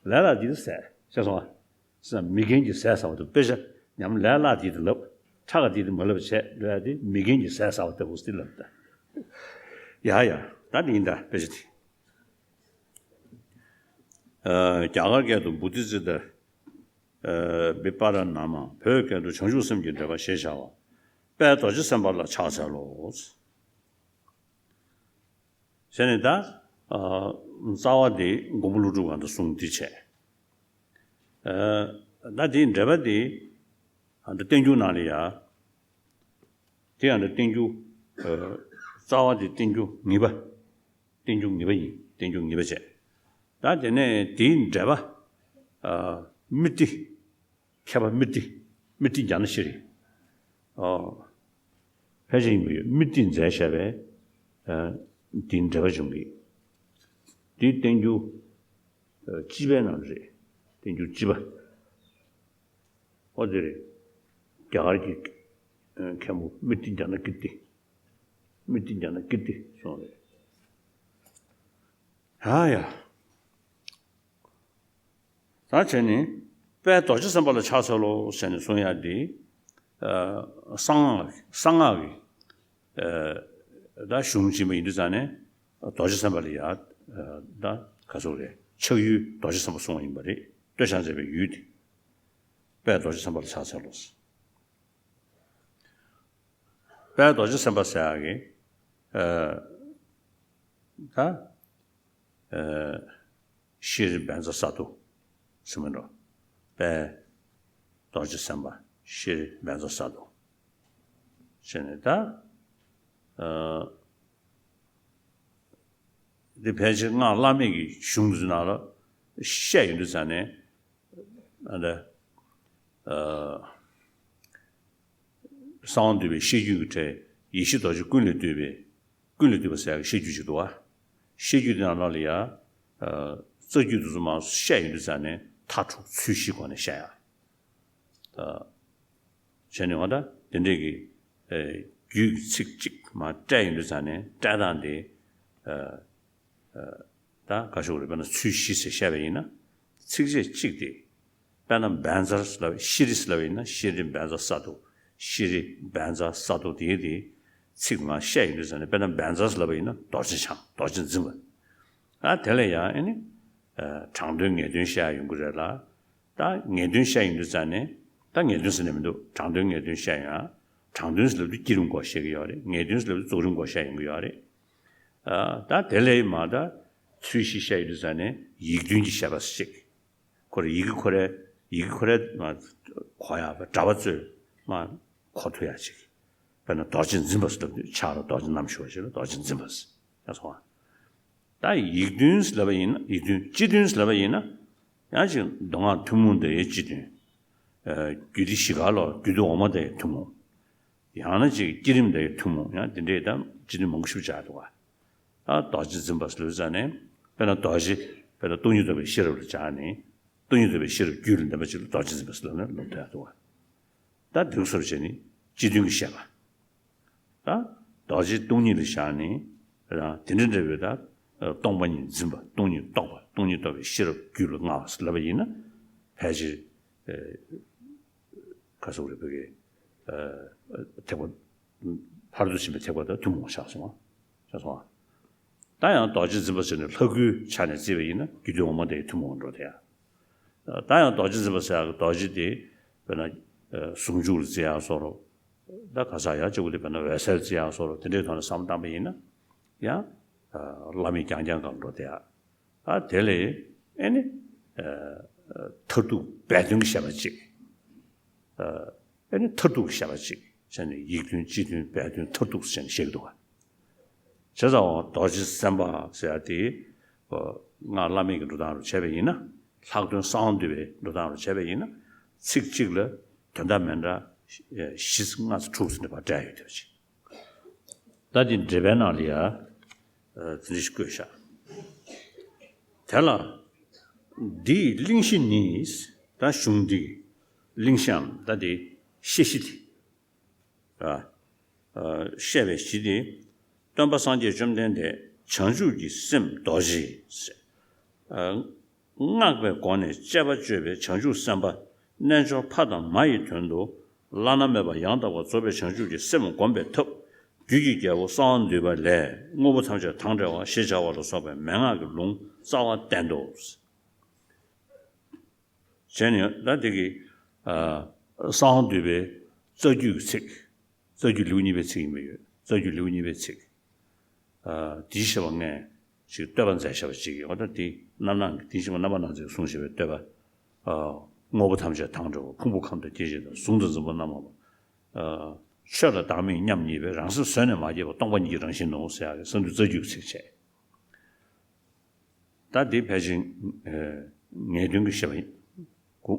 ལས་སླ་འདི་ད་ཟས་ཤེས་སོང་ཨ། ཟ་མི་རྒན་གྱི་ཟས་ཟ་བ་དང་དཔེ་ཆ་ཉམས་ལས་སླ་འདི་ད་ལབ་ཁྲག་འདི་ད་མ་ལབ་བྱས་འགྲོ་ཡ་དེ་མི་རྒན་གྱི་ཟས་ཟ་བ་ལྟ་བུ་སྟེ་ལབ་ད། ཡ་ཡ། ད་འདི་ཡིན་ད་དཔེ་ཆ་དེ། ཨ། རྒྱ་གར་སྐད་དུ་བུ་དྷི་ཙི་ཏ། ཨ། བི་པཱ་ར་ན་མ། བོད་སྐད་དུ་བྱང་ཆུབ་སེམས་ཀྱི་འགྲེལ་པ་ཞེས་བྱ་བ། དཔལ་རྡོ་རྗེ་སེམས་དཔའ་ལ་ཕྱག་འཚལ་ལོ། ཟེར་ནས་ད། ཨ། རྩ་བ་དེ་མགོན་པོ་ཀླུ་སྒྲུབ་གང་དུ་གསུངས་འདི་བྱས། ཨ། ད་དེའི་འགྲེལ་པ་དེ། ཨ། འདི་བསྟན་འགྱུར་ནང་ལ་ཡ། དེ་ཡང་འདི་བསྟན་འགྱུར། ཨ། རྩ་བ་དེ་བསྟན་འགྱུར་ངེས་པ། བསྟན་འགྱུར་ངེས་པ་ཡིན། བསྟན་འགྱུར་ངེས་པ་བྱས། ད་དེ་ནས་དེའི་འགྲེལ་པ། ཨ། སྨྲྀ་ཏི། མཁས་པ་སྨྲྀ་ཏི། སྨྲྀ་ཏི་ཛྙཱ་ན་ཤྲཱི། ཨོ། ཕལ་ཆེར་ཡིན་པ་ཡོད། སྨྲྀ་ཏི་མཛད་བཞག་པའི། ཨ། དེའི་འགྲེལ་པ་བྱུང་གི། དེའི་བསྟན་འགྱུར། ཨ། བཅུ་པའི་ནང་རེད། བསྟན་འགྱུར་བཅུ་པ། ཨོ་དེ་རེད། རྒྱ་གར་གྱི། ཨ། མཁན་པོ་སྨྲྀ་ཏི་ཛྙཱ་ན་ཀིརྟི། སྨྲྀ་ཏི་ཛྙཱ་ན་ཀིརྟི་གསུངས་རེད། ཨ་ཡ། ད་བྱས་ནས་དཔལ་རྡོ་རྗེ་སེམས་དཔའ་ལ་ཕྱག་འཚལ་ལོ་ཟེར་ནས་གསུང་ཡ་འདི། ཨ། གསང་སྔགས། གསང་སྔགས་ཀྱི། ཨ། ད་གཞུང་ཕྱིན་པ་ཡིན་དུས་ཙང་ནས་རྡོ་རྗེ་སེམས་དཔའ་ལ་ཡ། ཨ། ད་ག་ཚོད་རེད། ཕྱག་ཡུལ་རྡོ་རྗེ་སེམས་དཔའ་གསུངས་པ་ཡིན་པ་རེད། བསྟོད་ཕྱག་མཛད་པའི་ཡུལ་དེ། དཔལ་རྡོ་རྗེ་སེམས་དཔའ་ལ་ཕྱག་འཚལ་ལོ། དཔལ་རྡོ་རྗེ་སེམས་དཔའ་ཟེར་ཡག་གི། ཨ། ད། ཨ། ཤྲཱི་བཛྲ་ས་ཏྭ་ཟེར་མི་འགྲོ། དཔལ་རྡོ་རྗེ་སེམས་དཔའ་ཤྲཱི་བཛྲ་ས་ཏྭ་ཟེར་ནས་ད། ཨ། འདི་ཕལ་ཆེར་སྔགས་བླ་མེད་ཀྱི་གཞུང་དེ་ཚོ་ནང་ལ་བཤད་ཡོང་དུས་ཙང་ནས། ཨ། ད། ཨ། གསང་བ་འདུས་པའི་བཤད་རྒྱུད་ཀྱི་གྲས་ཡེ་ཤེས་རྡོ་རྗེ་ཀུན་ལས་བཏུས་པའི། ཀུན་ལས་བཏུས་པ་ཟེར་ཡག་གི་བཤད་རྒྱུད་ཅིག་འདུག་བ། བཤད་རྒྱུད་དེ་ནང་ལོགས་ལ་ཡ། ཨ། རྩ་རྒྱུད་དེ་ཚོ་མར་བཤད་ཡོང་དུས་ཙང་ནས་མཐའ་དྲུག་ཚུལ་བཞིའི་སྒོ་ནས་བཤད་ཡག། ཨ། བྱས་ནས་འོ་ད་དེ་འདྲས་ཀྱི། ཨ། རྒྱུད་ཀྱི་ཚིག་གཅིག་མར་བཀྲལ་ཡོང་དུས་ཙང་ནས་བཀྲལ་སྟངས་དེ། ཨ། ཨ། ད་ག་ཞུ་དགོས་རེད། དཔེར་ན་ཚུལ་བཞི་ཟེར་བཤད་པ་ཡིན་ན། ཚིགས་བཅད་གཅིག་དེ། དཔེར་ན་བཛྲ་ཟེར་ལབ། ཤྲཱི་ཟེར་ལབ་པ་ཡིན་ན་ཤྲཱི་བཛྲ་ས་ཏྭ། ཤྲཱི་བཛྲ་ས་ཏྭ་དེ་དེ་ཚིག་མར་བཤད་ཡོང་དུས་ཙང་ནས། དཔེར་ན་བཛྲ་ཟེར་ལབ་པ་ཡིན་ན་རྡོ་རྗེ་འཆང་། རྡོ་རྗེ་འཛིན་པ། ཨ། དེ་ལ་ཡང་ཨ་ནི། ཨ། དྲང་དོན་ངེས་དོན་བཤད་ཡ་ཡོང་གི་རེད་ལ། ད་ངེས་དོན་བཤད་ཡོང་དུས་ཙང་ནས། ད་ངེས་དོན་ཟེར་ནས་མི་འདུག་དྲང་དོན་ངེས་དོན་བཤད་ཡོང་ཡ། དྲང་དོན་ཟེར་ལབ་དུས་བསྐྱེད་རིམ་སྐོར་བཤད་ཀྱི་ཡོད་རེད། ངེས་དོན་ཟེར་ལབ་དུས་རྫོགས་རིམ་སྐོར་བཤད་ཡོང་གི་ཡོད་རེད། ཨ། ད་དེ་ལས་མར་ད་ཚུལ་བཞི་བཤད་ཡོང་དུས་ཙང་ནས་ཡིག་བདུན་གྱི་བཤད་པ་ཞིག་ཁོ་རེ་ཡི་གེ་ཁོ་རེ། ཡི་གེ་ཁོ་རེ་མར་གོ་ཡག་པ། སྒྲ་པ་ཚོས་མར་གོ་ཐུབ་ཡག་ཅིག་དཔེར་ན་རྡོ་རྗེ་འཛིན་པ་ཟེར་ལབ་དུས་ཕྱག་ལ་རྡོ་རྗེ་བསྣམས་བཞུགས་པ་ཞིག་ལ་རྡོ་རྗེ་འཛིན་པ་ཟེར། ཡག་སོང་ཨ། ད་ཡིག་བདུན་ཟེར་ལབ་པ་ཡིན་ན། ཡིག་བདུན། སྤྱི་དོན་ཟེར་ལབ་པ་ཡིན་ན། ཡང་ཅིག་མདོ་སྔགས་ཐུན་མོང་དེ་ཡི་སྤྱི་དོན། ཨ། རྒྱུད་སྡེ་བཞི་ཀ་ལ་རྒྱུད་སྡེ་འོག་མ་དེ་ཡི་ཐུན་མོང་། ཡང་ན་ཅིག་བསྐྱེད་རིམ་དེ་ཡི་ཐུན་མོང་། ཡང་དེ་འདྲའི་ད་སྤྱི་དོན་མང་པོ་ཞིག་སྦྱར་འདུག་ག་ད་རྡོ་རྗེ་འཛིན་པ་ཟེར་ལབ་ཙང་ནས། དཔེར་ན་རྡོ་རྗེ། དཔེར་ན་སྟོང་ཉིད་རྟོགས་པའི་ཤེས་རབ་ལ་སྦྱར་ནས། སྟོང་ཉིད་རྟོགས་པའི་ཤེས་རབ་རྒྱུད་ལ་ལྡན་པ་ཅིག་ལ་རྡོ་རྗེ་འཛིན་པ་ཟེར་ལབ་ནས་ལབ་བསྡད་འདུག་ག་ད་འདི་སོར་བྱས་ནས་སྤྱི་དོན་གྱི་བཤད་པ། ད་རྡོ་རྗེ་སྟོང་ཉིད་ལ་བཞག་ནས། ད་དེ་འདྲ་འདྲ་བའི་ད་སྟོང་པ་ཉིད་འཛིན་པ། སྟོང་ཉིད་རྟོགས་པ། སྟོང་ཉིད་རྟོགས་པའི་ཤེས་རབ་རྒྱུད་ལ་མངའ་བ་ཟེར་ལབ་པ་ཡིན་ན། ཕལ་ཆེར། ཨ། ག་ཟེར་དགོས་རེད། བོད་ཀྱི། ཨ། ཐེག་པ། ཕར་ཚུར་ཕྱིན་པའི་ཐེག་པ་དང་ཐུན་མོང་ཆགས་སོང་བ། ཆགས་སོང་བ། ད་ཡང་རྡོ་རྗེ་འཛིན་པ་ཟེར་ནས་ལྷ་སྐུའི་ཆ་ནས་བརྩིས་པ་ཡིན་ན་རྒྱུད་སྡེ་འོག་མ་དེ་ཐུན་མོང་འགྲོ་དེ་ཡ། ད་ཡང་རྡོ་རྗེ་འཛིན་པ་ཟེར་ཡག་གི་རྡོ་རྗེ་དེ། དཔེར་ན། ཨ། ཟུང་འཇུག་ལ་བརྩི་ཡག་བཟོ་འདྲ། ད་ག་ས་ཡ་གཅིག་པུ་དེ་དཔེར་ན་འོད་གསལ་བརྩི་ཡག་བཟོ་འདྲ། དེ་འདྲའི་ཐོག་ནས་བསམ་བློ་བཏང་པ་ཡིན་ན། ཡང་། ཨ། བླ་མེད་རྐྱང་རྐྱང་སྒང་འགྲོ་དེ་ཡ། ཨ། དེ་ལས་ཨེ་ནི། ཨ། མཐར་ཐུག་སྦས་དོན་གྱི་བཤད་པ་གཅིག་ཨ། ཨེ་ནི་མཐར་ཐུག་གི་བཤད་པ་གཅིག་བྱས་ནས་ཡིག་དོན་སྤྱི་དོན་སྦས་དོན་མཐར་ཐུག་བྱས་ནས་བཤད་ཀྱི་འདུག་ག་བྱས་ཙང་རྡོ་རྗེ་སེམས་དཔའ་ཟེར་ཡ་དེ། ཨ། སྔགས་བླ་མེད་ཀྱི་འགྲོ་སྟངས་རུ་བྱས་པ་ཡིན་ན། ལྷག་དོན་གསང་བ་འདུས་པའི་འགྲོ་སྟངས་རུ་བྱས་པ་ཡིན་ན། ཚིག་གཅིག་ལ་དོན་དག་མི་འདྲ་བཞི་ཙམ་ལྔ་ཙམ་དྲུག་ཙམ་འདྲ་བ་བཀྲལ་ཡོད་དེ་བ་ཅིག་ད་འདི་འགྲེལ་པའི་ནང་ལ་ཡ། ཨ། དེ་འདྲ་ཞིག་བཀོད་བཞག་དེ་ལ། འདིའི་གླེང་གཞི་ནི། ད་གཞུང་འདིའི་གླེང་གཞིའམ་ད་འདི་བཤད་གཞི་དེ། ཨ། ཨ། བཤད་པའི་གཞི་དེ། སྟོན་པ་སངས་རྒྱས་བཅོམ་ལྡན་འདས་བྱང་ཆུབ་ཀྱི་སེམས་རྡོ་རྗེ། ཨ། སྔགས་པའི་སྒོ་ནས་དཔྱད་པ་བརྗོད་པའི་བྱང་ཆུབ་སེམས་དཔའ་རྣལ་འབྱོར་ཕ་དང་མ་ཡི་དོན་དུ། བླ་ན་མེད་པ་ཡང་དག་པར་རྫོགས་པའི་བྱང་ཆུབ་ཀྱི་སེམས་བསྒོམ་པའི་ཐབས། རྒྱུད་ཀྱི་རྒྱལ་པོ་གསང་བ་འདུས་པ་ལས། དངོས་པོ་ཐམས་ཅད་དང་བྲལ་བ་ཞེས་བྱ་བ་ལ་སོགས་པའི་མན་ངག་གི་ལུང་རྩ་བ་བསྟན་ཏོ། བྱས་ནས་ད་འདི་གི་ཨ་གསང་བ་འདུས་པའི་རྩ་རྒྱུད་ཀྱི་ཚིག་རྩ་རྒྱུད་ལེའུ་གཉིས་པའི་ཚིག་ཡིན་པ་ཡོད། རྩ་རྒྱུད་ལེའུ་གཉིས་པའི་ཚིག་ཨ་འདིའི་ཞེས་པ་ལྔས་ཅིག་བསྟོད་པ་མཛད་བཞག་པ་ཅིག་ཡོད། ད་འདི་རྣམ་སྣང་གི་འདིའི་ཞེས་པ་རྣམ་པར་སྣང་མཛད་གསུངས་བཞག་པའི་བསྟོད་པ། ཨ་དངོས་པོ་ཐམས་ཅད་དང་བྲལ་བ། ཕུང་པོ་ཁམས་དང་སྐྱེ་མཆེད་དང་། གཟུང་དང་འཛིན་པ་རྣམ་པར་སྨིན་པ། ཨ་ཆོས་དང་བདག་མེད་མཉམ་ཉིད་པའི། རང་སེམས་བཟོད་ནས་མ་སྐྱེས་པ། སྟོང་པ་ཉིད་ཀྱི་རང་བཞིན་ནོ། ཟེར་ཡག་གི་གསང་འདུས་རྩ་རྒྱུད་ཀྱི་ཚིགས་བཅད། ད་འདི་ཕལ་ཆེར་ཨ་ངེས་དོན་གྱི་བཤད་པ་ཡིན། གོ་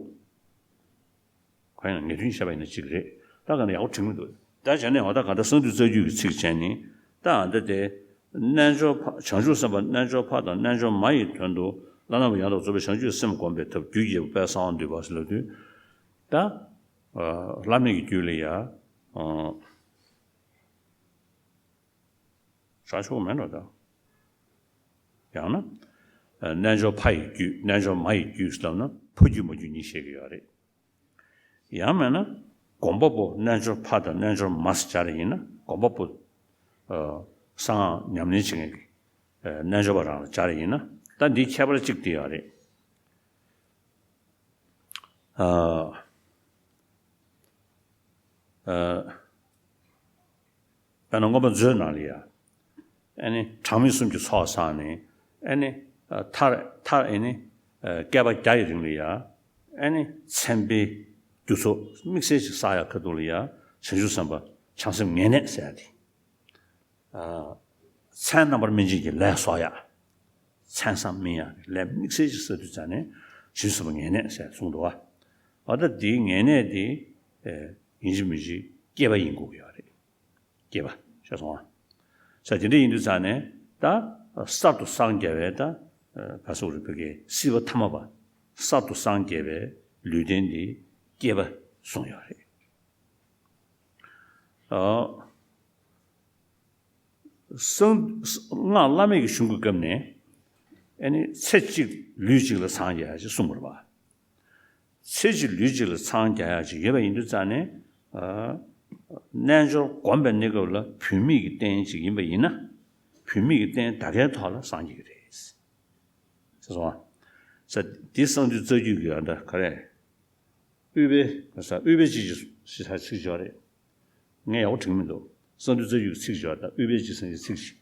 གང་ཡིན་ན་ངེས་དོན་བཤད་པ་ཡིན་ན་གཅིག་རེད། ད་ག་ནས་ཡག་པོ་དྲན་གྱི་འདུག་ད་བྱས་ནས་འོ་ད་ག་ད་གསང་འདུས་རྩ་རྒྱུད་ཀྱི་ཚིགས་བཅད་ནི། ད་འདི་དེ་རྣལ་འབྱོར་འཕགས། བྱང་ཆུབ་སེམས་དཔའ་རྣལ་འབྱོར་འཕགས་དང་རྣལ་འབྱོར་མ་ཡི་དོན་དུ་བླ་ན་མེད་པ་ཡང་དག་རྫོགས་པའི་བྱང་ཆུབ་སེམས་བསྒོམ་པའི་ཐབས། རྒྱུད་ཀྱི་རྒྱལ་པོ་དཔལ་གསང་བ་འདུས་པ་ཟེར་ལབ་དུས། ད་ཨ་བླ་མེད་ཀྱི་རྒྱུད་ལ་ཡ་ཨ་ཤར་ཕྱོགས་མེད་འགྲོ་ད། ཡང་ན་ཨ་རྣལ་འབྱོར་ཕ་ཡི་རྒྱུད། རྣལ་འབྱོར་མ་ཡི་རྒྱུད་ཟེར་ལབ་ན་ཕ་རྒྱུད་མ་རྒྱུད་གཉིས་བཤད་ཀྱི་ཡོད་རེད། ཡང་མིན་ན་སྒོམ་པ་པོ་རྣལ་འབྱོར་ཕ་དང་རྣལ་འབྱོར་མ་ཟེར་སྦྱར་ཡིན་ན། སྒོམ་པ་པོ་ཨ་གསང་སྔགས་ཉམས་ལེན་བྱེད་མཁན་གྱི་ཨ་རྣལ་འབྱོར་པ་རང་ལ་སྦྱར་ཡིན་ན། ད་འདི་ཁྱད་པར་གཅིག་དེ་ཡོད་རེད། ཨ་ཨ་དཔེར་ན་མངོན་པ་མཛོད་ནང་ལ་ཡ། ཨ་ནི་གྲངས་མེད་གསུམ་གྱི་ཚོགས་བསགས་ནས། ཨ་ནི་ཨ་མཐར་མཐར་ཨ་ནི་ཨ་བསྐལ་པ་བརྒྱ་ཡི་རིང་ལ་ཡ། ཨ་ནི་མཚན་དཔེའི་རྒྱུ་ཚོགས་དམིགས་བསལ་ཅིག་བསགས་ཡག་ཁ་ཐུག་ལ་ཡ། བྱང་ཆུབ་སེམས་དཔའ་བྱང་སེམས་ངེས་གནས་ཟེར་ཡག་དེ། ཨ་མཚན་རྣམ་པར་སྨིན་བྱེད་ཀྱི་ལས་གསོག་ཡག་མཚན་བསམ་སྨིན་ཡག་གི་ལས་དམིགས་བསལ་ཅིག་བསགས་དུས་ཙ་ནས་བྱང་ཆུབ་སེམས་དཔའ་ངེས་གནས་ཟེར་གསུངས་འདུག་བ། འོ་ད་དེའི་ངེས་གནས་དེ་ཨེ་ཡིན་གཅིག་མིན་གཅིག་སྐྱེས་པ་ཡིན་དགོས་ཀྱི་ཡོད་རེད། སྐྱེས་པ། ཤེས་སོང་ཨ། ས་དེ་འདྲ་ཡིན་དུས་ཙ་ནས་ད་གསར་དུ་སངས་རྒྱས་པའི་ད་ཨ་ག་སོགས་རིག་པའི་གི་སྲིད་པ་ཐ་མ་པ། གསར་དུ་སངས་རྒྱས་པའི་ལུས་རྟེན་འདི་སྐྱེས་པ་གསུངས་ཡོད་རེད། ཨ་གསང་སྔགས་བླ་མེད་ཀྱི་གཞུང་གི་སྐབས་ནས་ཨ་ནི་ཚེ་གཅིག་ལུས་གཅིག་ལ་སངས་རྒྱས་ཡག་ཅིག་གསུངས་པ་རེད་པ། ཚེ་གཅིག་ལུས་གཅིག་ལ་སངས་རྒྱས་ཡག་ཅིག་ཡོད་པ་ཡིན་དུས་ཙ་ནས། ཨ་རྣལ་འབྱོར་བསྒོམས་པའི་གནས་སྐབས་ལ་བུད་མེད་ཀྱི་རྟེན་ཅིག་ཡིན་པ་ཡིན་ན། བུད་མེད་ཀྱི་རྟེན་ད་གའི་ཐོག་ལ་སངས་རྒྱས་ཀྱི་རེད། ཤེས་སོང་ཨ། ས་འདི་གསང་འདུས་རྩ་རྒྱུད་ཀྱི་ཨ་འདྲ་ག་རེ། ཨུཏྤལ། ས་ཨུཏྤལ་ཅིག་ཅིག་ཞེས་ཚིག་ཅིག་ཡོད་རེད། ངས་ཡག་པོ་དྲན་མི་འདུག་གསང་འདུས་རྩ་རྒྱུད་ཀྱི་ཚིག་ཅིག་ཡོད་རེད། ད་ཨུཏྤལ་ཅིག་ཟེར་གྱི་ཚིག་ཅིག་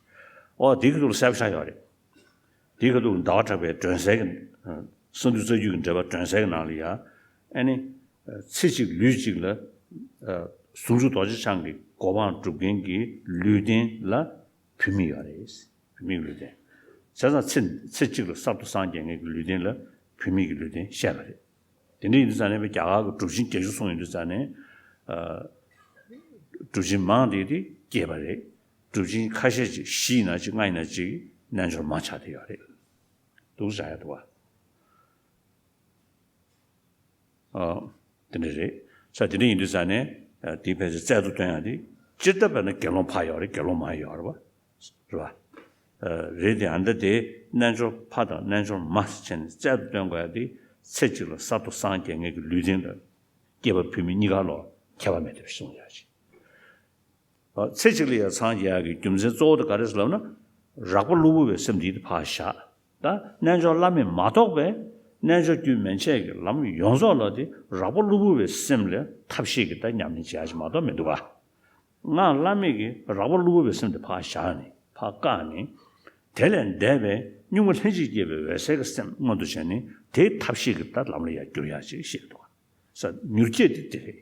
འོ་དེ་གི་ཐོག་ལ་གསལ་པོ་ཆགས་ཡོད་རེད། དེའི་ཁ་ཐུག་ཟླ་བ་གྲགས་པའི་སྒྲོན་གསལ་གྱི། ཨ་གསང་འདུས་རྩ་རྒྱུད་ཀྱི་འགྲེལ་པ་སྒྲོན་གསལ་གྱི་ནང་ལ་ཡ། ཨ་ནི་ཨ་ཚེ་གཅིག་ལུས་གཅིག་ལ་ཨ་ཟུང་འཇུག་རྡོ་རྗེ་འཆང་གི་གོ་འཕང་སྒྲུབ་མཁན་གྱི་ལུས་རྟེན་ལ་བུད་མེད་ཡོད་རེད། བུད་མེད་ཀྱི་ལུས་རྟེན། བྱས་ཙང་ཚེ་ཚེ་གཅིག་ལ་གསར་དུ་སངས་རྒྱས་མཁན་གྱི་ལུས་རྟེན་ལ་བུད་མེད་ཀྱི་ལུས་རྟེན་བཤད་པ་རེད། དེ་འདྲ་ཡིན་དུས་ཙང་ནས་རྒྱ་གར་གྱི་གྲུབ་ཆེན་བརྒྱད་ཅུ་གསུངས་ཡོང་དུས་ཙང་ནས། ཨ་གྲུབ་ཆེན་མང་དེ་དེ་སྐྱེས་པ་རེད། གྲུབ་ཆེན་ཁ་ཤས་ཅིག་བཞི་ཡིན་ན་ཅིག་ལྔ་ཡིན་ན་ཅིག་རྣལ་འབྱོར་མ་ཆགས་བསྡད་ཡོད་རེད། འདུག་བཞག་ཡ་འདུག་བ། ཨ་དེ་འདྲ་རེད། ས་དེ་འདྲ་ཡིན་དུས་ཙང་ནས་ཨ་དེ་ཕལ་ཆེར་རྩལ་དུ་བཏོན་ཡ་དེ་སྤྱིར་བཏང་བས་ན་དགེ་སློང་ཕ་ཡོད་རེད། དགེ་སློང་མ་ཡོད་རེད་བ། རེད་བ། ཨ་རེད་དེ་ཨ་འདྲ་དེ་རྣལ་འབྱོར་ཕ་དང་རྣལ་འབྱོར་མ་ཟེར་བྱས་ནས་རྩལ་དུ་བཏོན་དགོས་ཡ་དེ་ཚེ་གཅིག་ལ་གསར་དུ་སངས་རྒྱས་མཁན་གྱི་ལུས་རྟེན་དང་སྐྱེས་པ་བུད་མེད་གཉིས་ཀ་ལ་ཁྱད་པར་མེད་དེ་གསུངས་ཡ་ཅིག་ཚེ་གཅིག་ལ་ཡང་སངས་རྒྱས་ཡག་གི་རྒྱུ་མཚན་གཙོ་བོ་དེ་ག་རེ་ཟེར་ལབ་ན། རགས་པ་གློ་བུར་བའི་སེམས་འདི་ཕར་བཞག་ད་རྣལ་འབྱོར་བླ་མེད་མ་གཏོགས་པའི་རྣལ་འབྱོར་རྒྱུད་མན་ཆད་ཀྱི་ལམ་ཡོངས་རྫོགས་ལ་དེ་རགས་པ་གློ་བུར་བའི་སེམས་ལ་ཐབས་ཤེས་ཀྱིས་ད་ཉམས་ལེན་བྱེད་ཡག་ཅིག་མ་གཏོགས་མི་འདུག་ག་སྔགས་བླ་མེད་ཀྱིས་རགས་པ་གློ་བུར་བའི་སེམས་དེ་ཕར་བཞག་ནས་ཕར་བཀག་ནས། དེ་ལས་འདས་པའི་གཉུག་མ་ལྷན་ཅིག་སྐྱེས་པའི་འོད་གསལ་གྱི་སེམས་མངོན་དུ་བྱས་ནས་དེའི་ཐབས་ཤེས་ཀྱིས་ད་ལམ་ལ་ཡར་བསྒྱུར་ཡག་ཅིག་བཤད་འདུག་ག་ས་མྱུར་སྐྱེས་དེ་དེ་རེད།